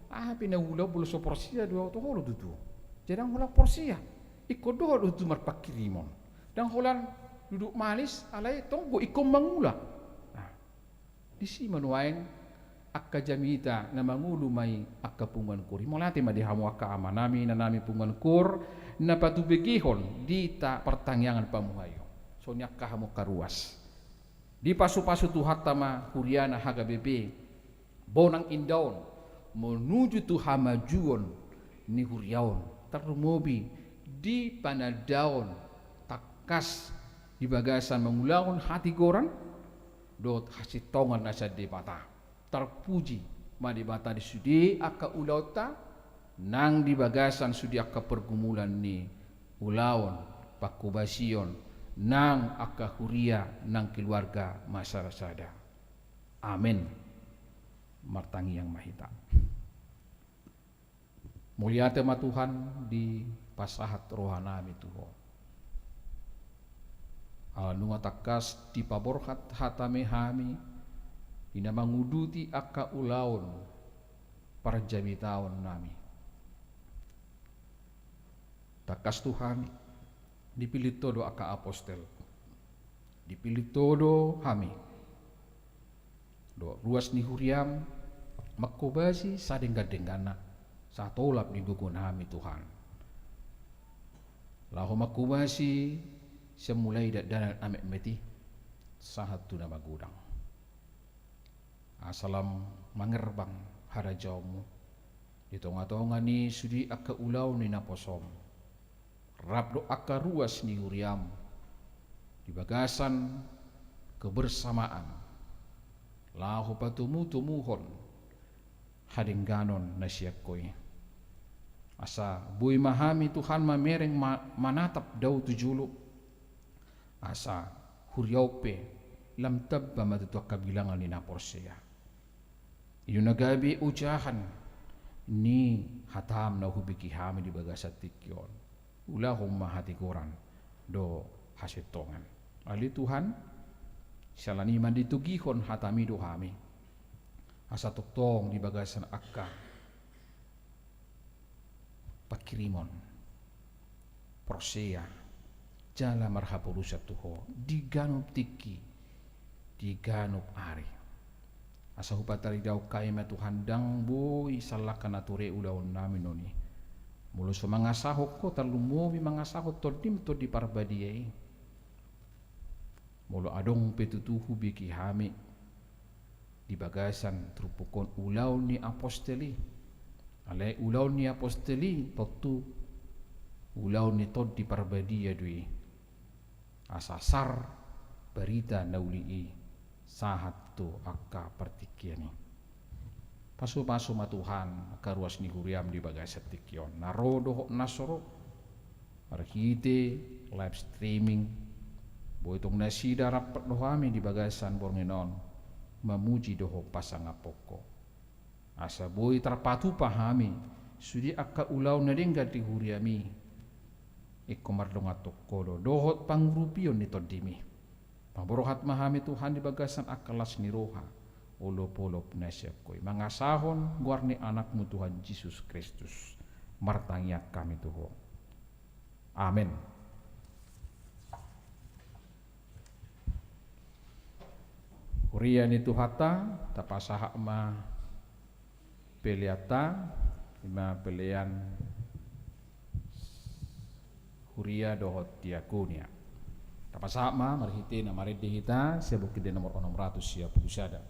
aha pe na ulaon molo so porsea do, toho do tutu. Jadi ndang holan porsea, ingkon dohot do tutu marpangkirimon. Ndang holan duduk manis, alai tonggo ingkon mangula. Nah. Disi ma nuaeng angka jamita na mangolu ma i angka punguan KUR i. Mauliate ma di hamu angka amanami, inanami punguan KUR, na patubegehon di ta-, partangiangan pamuhai on. Songon i angka hamu angka ruas. Dipasupasu Tuhanta ma huriana H K B P Bonang Indah on, manuju tu hamajuon ni huria on. Tarlumobi di panandaon tangkas di bagasan mangulahon hatigoran, dohot hasintongan na sian Debata. Tarpuji ma Debata di sude angka ulaonta, nang di bagasan sude angka pergumulan ni ulaon, pangkobasion, nang angka huria, nang keluarga marsada-sada. Amen. Martangiang ma hita. Mauliate ma Tuhan dipasahat rohanami tu Ho. Ala nunga tangkas dipaborhat hataMi hami, di na manguduti angka ulaon parjamitaonnami. Tangkas Tuhan, dipillit Ho do angka apostel. Dipillit Ho do hami. Dohot ruas ni huriaM, mangkobasi sadenggan-dengganna, satolap ni gogonami Tuhan. Laho mangkobasi sian mulai dakdanak na metmet i, sahat tu na magodang. Asa lam mangerbang harajaonMu, di tonga-tonga ni sude angka ulaon ni naposoM. Rap dohot angka ruas ni huriaM, di bagasan kebersamaan, laho patomu-tomuhon hadengganon na sian Ho i. Asa boi ma hami, Tuhan, mamereng ma-, manatap dao tu jolo, asa huria on pe lam tamba ma tutu angka bilangan ni na porsea. I do na gabe ojahan ni hataM na hubege hami di bagasan tingki on. Ulahon ma hatigoran dohot hasintongan. Ale Tuhan, siala ni i manditogihon hataMi do hami, asa tongtong di bagasan angka pangkirimon, porsea jala marhaporusan tu Ho di ganup tingki, di ganup ari. Asa hupataridahon hami ma, Tuhan, ndang boi salangka na ture ulaonnami on i, molo so mangasahon Ho, tarlumobi mangasahon TondiM Tondi Parbadia i. Molo adong pe tutu hubege hami di bagasan turpuk on ulaon ni apostel i, alai ulaon ni apostel i tontu ulaon ni Tondi Parbadia do i, asa sar barita na uli i sahat tu angka partingkian i. Pasu-pasu ma, Tuhan, angka ruas ni huriaM di bagasan tingki on, na ro dohot na so ro, marhite live streaming. Boi tong nasida rap dohot hami di bagasan borngin on mamuji dohot pasangaphon Ho, asa boi tarpatupa hami sude angka ulaon na denggan di huriaMi, ingkon mardongan tu Ho do dohot pangurupion ni TondiMi. Paborhat ma hami, Tuhan, di bagasan angka las ni roha, olop-olop na sian Ho i, mangasahon goar ni AnakMu, Tuhan Jesus Kristus, martangiang hami tu Ho. Amen. Huria ni Tuhanta, tapasahat ma peleanta, i ma pelean huria dohot diakonia. Tapasahat ma marhite na marende hita sian Buku Ende nomor onom ratus sia pulu sada.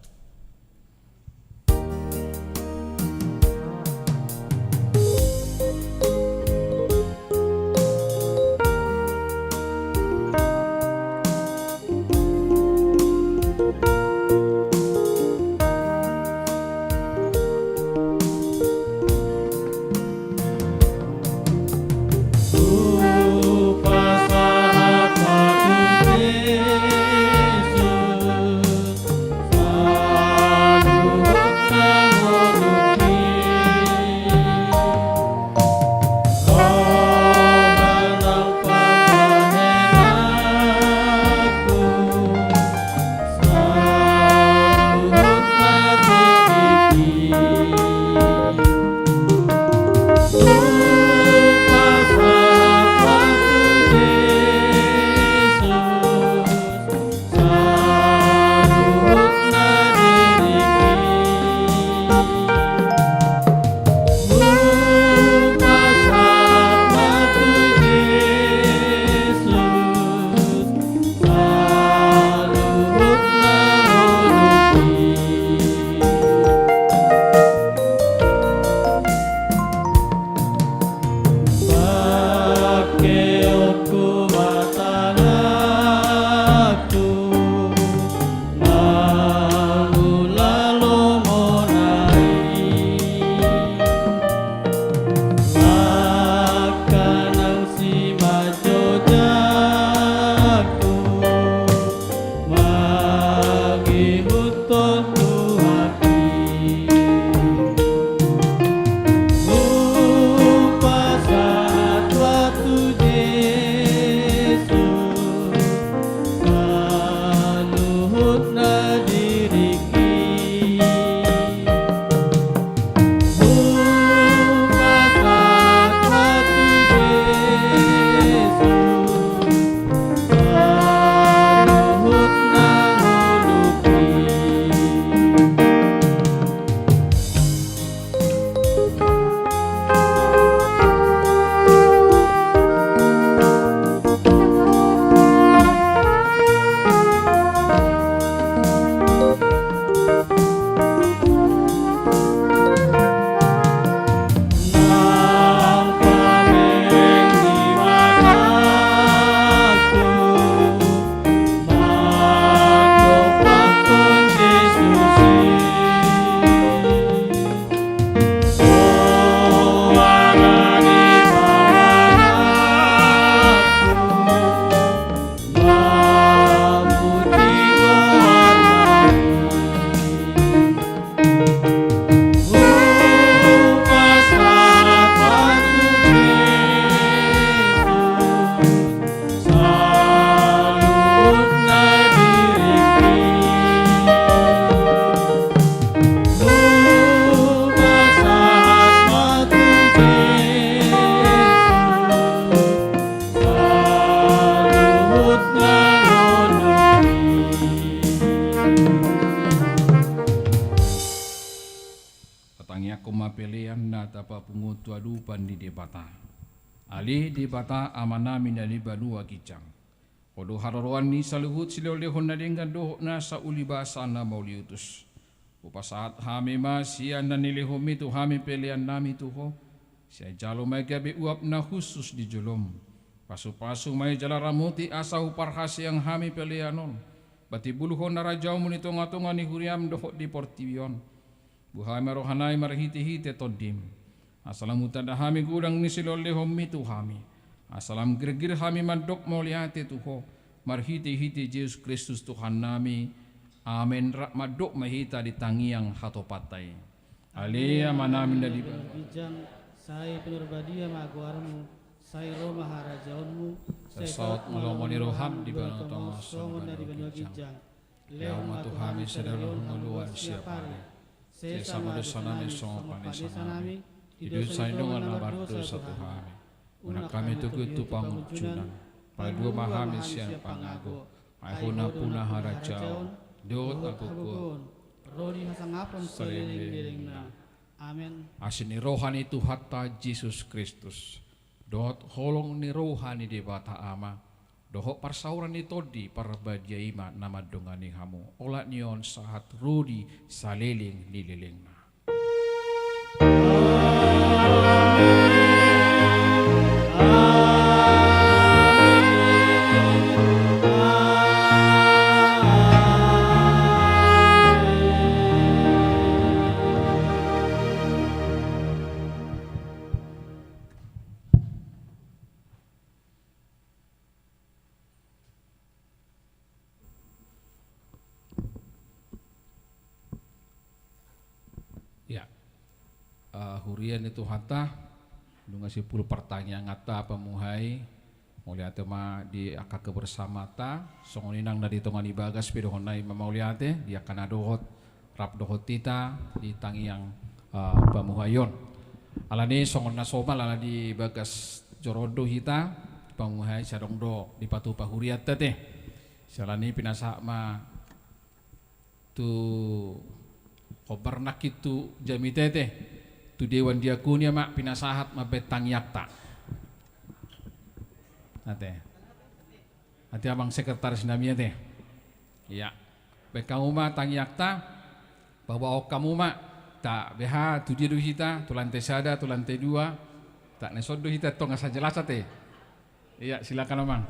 Rupa ni Debata. Ale Debata Amanami na di banua ginjang. Ho do haroroan ni saluhut silehonlehon na denggan dohot nasa uli basa na mauliutus. Hupasahat hami ma sian na nilehonmi tu hami peleannami tu Ho. Sai jalo ma i gabe uap na hushus di jolom. Pasupasu ma i jala ramoti asa huparhaseang hami pelean on. Patimbulhon harajaonmu di tongatonga ni huriam dohot di portibi on. Buhai ma rohanami marhitehite Tondim. Asa lam hutanda hami godang ni silehonlehonmi tu hami. Asa lam girgir hami mandok mauliate tu Ho. Marhitehite Jesus Kristus Tuhannami. Amen. Rap mandok ma hita di tangiang hatopanta i. Ale Amanami na di banua ginjang, sai pinarbadia ma goarmu, sai ro ma harajaonmu, sai saut ma lomo ni roham di banua tonga songon na di banua ginjang. Lehon ma tu hami sadari on hangoluan siapari. Sesa ma dosanami songon panesanami di dosa ni dongan na mardosa tu hami. Unang hami togihon tu pangunjunan. Palua ma hami sian pangago. Ai Ho nampuna harajaon dohot hagogoon, ro di hasangapon saleleng ni lelengna. Amen. Asi ni roha ni Tuhanta Jesus Kristus dohot holong ni roha ni Debata Ama dohot parsaoran ni Tondi Parbadia i ma na mandongani hamu olat ni on sahat ro di saleleng ni lelengna. Ya. Eh, huria ni Tuhanta, nunga simpul partangianganta pamuhai, mauliate ma di angka kebersamanta, songon i nang na di tonga ni bagas pe dohononnami ma mauliate, di angka na dohot, rap dohot hita di tangiang, eh, pamuhaion. Alani songon na somal ala di bagas joro on do hita pamuhai, sai adong do dipatupa hurianta te. Siala ni i pinasahat ma tu hombar nangkin tu jamita i te, tu dewan diakonia ma pinasahat mambahen tangiangta. Ate. Ate amang sekretaris nami ate. Iya. Bahen hamu ma tangiangta, paboahon hamu ma, ta beha tu dia do hita, tu lantai sada, tu lantai dua, ta na dison do hita tonga sajelas ate. Iya, silakan amang.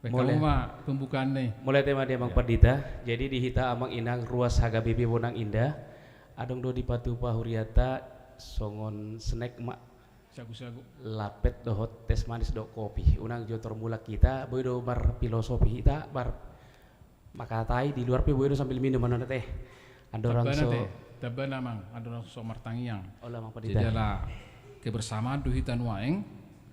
Bahen hamu ma pembukaan ni. Mauliate ma di amang pandita. Jadi di hita amang inang ruas H K B P Bonang Indah, adong do dipatupa hurianta songon snack ma. Sagu-sagu. Lapet dohot teh manis dohot kopi. Unang jo tormulak hita, boi do marfilosofi hita, mar makatai di luar pe boi do sambil minum annon ate. Andorang so. Tabanan amang, andorang so martangiang. Olo amang pandita. Jadi ala kebersamaan do hita nuaeng.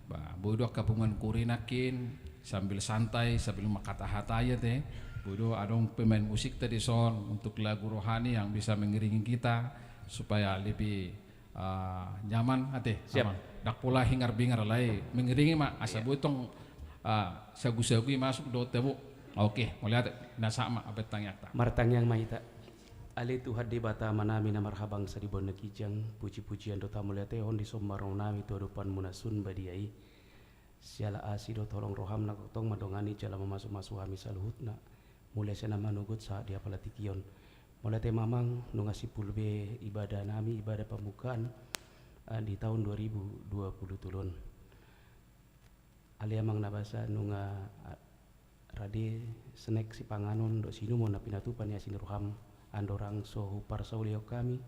Ba, boi do angka punguan kuri nangkin sambil santai, sambil mangkatahatai ate. Boi do adong pemain musikta dison untuk lagu rohani yang bisa mengiringi kita supaya lebih, eh, nyaman ate. Siap. Aman. Ndang pola hingar-bingar alai mengiringi ma asa boi tong, eh, sagu-sagu i masuk dohot hamu. Oke, mauliate, na sahat ma mambahen tangiangta. Martangiang ma hita. Ale Tuhan Debata Amanami na marhabangsa di banua ginjang, puji-pujian dohot hamauliateon dison marnonami tu adopanMu na sun badia i. Siala asi dohot holong rohaM na tongtong mandongani jala mamasu-masu hami saluhutna, mulai sian na manogot sahat di apala tingki on. Mauliate ma amang, nunga simpul be ibadah nami, ibadah pembukaan, eh, di taon dua ribu dua puluh tolu on. Ale amang na basa nunga, ah, rade snack sipanganon dohot siinumon na pinatupa ni asi ni rohaM, andorang so huparsaulihon hami,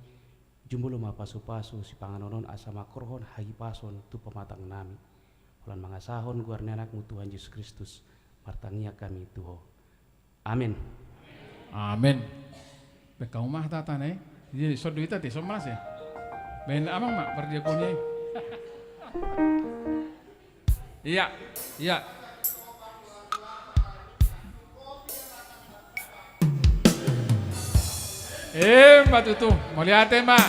jumolo ma pasu-pasu sipanganon on asa mangkorhon hahipason tu pamatang nami. Holan mangasahon goar ni AnakMu Tuhan Jesus Kristus, martangiang hami tu Ho. Amen. Amen. Bahen hamu ma hatana i. Jadi, dison do hita ate, dison ma las i. Bahen amang ma pardiakonia i. Iya, iya. Emma tutu, mauliate ma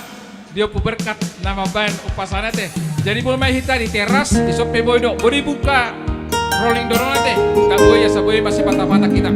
di Ompu Berkat na mambahen umpasana ate. Jadi boi ma hita di teras, dison pe boi do. Boi dibuka rolling door on ate. Taboi asa boi masipata-pata hita.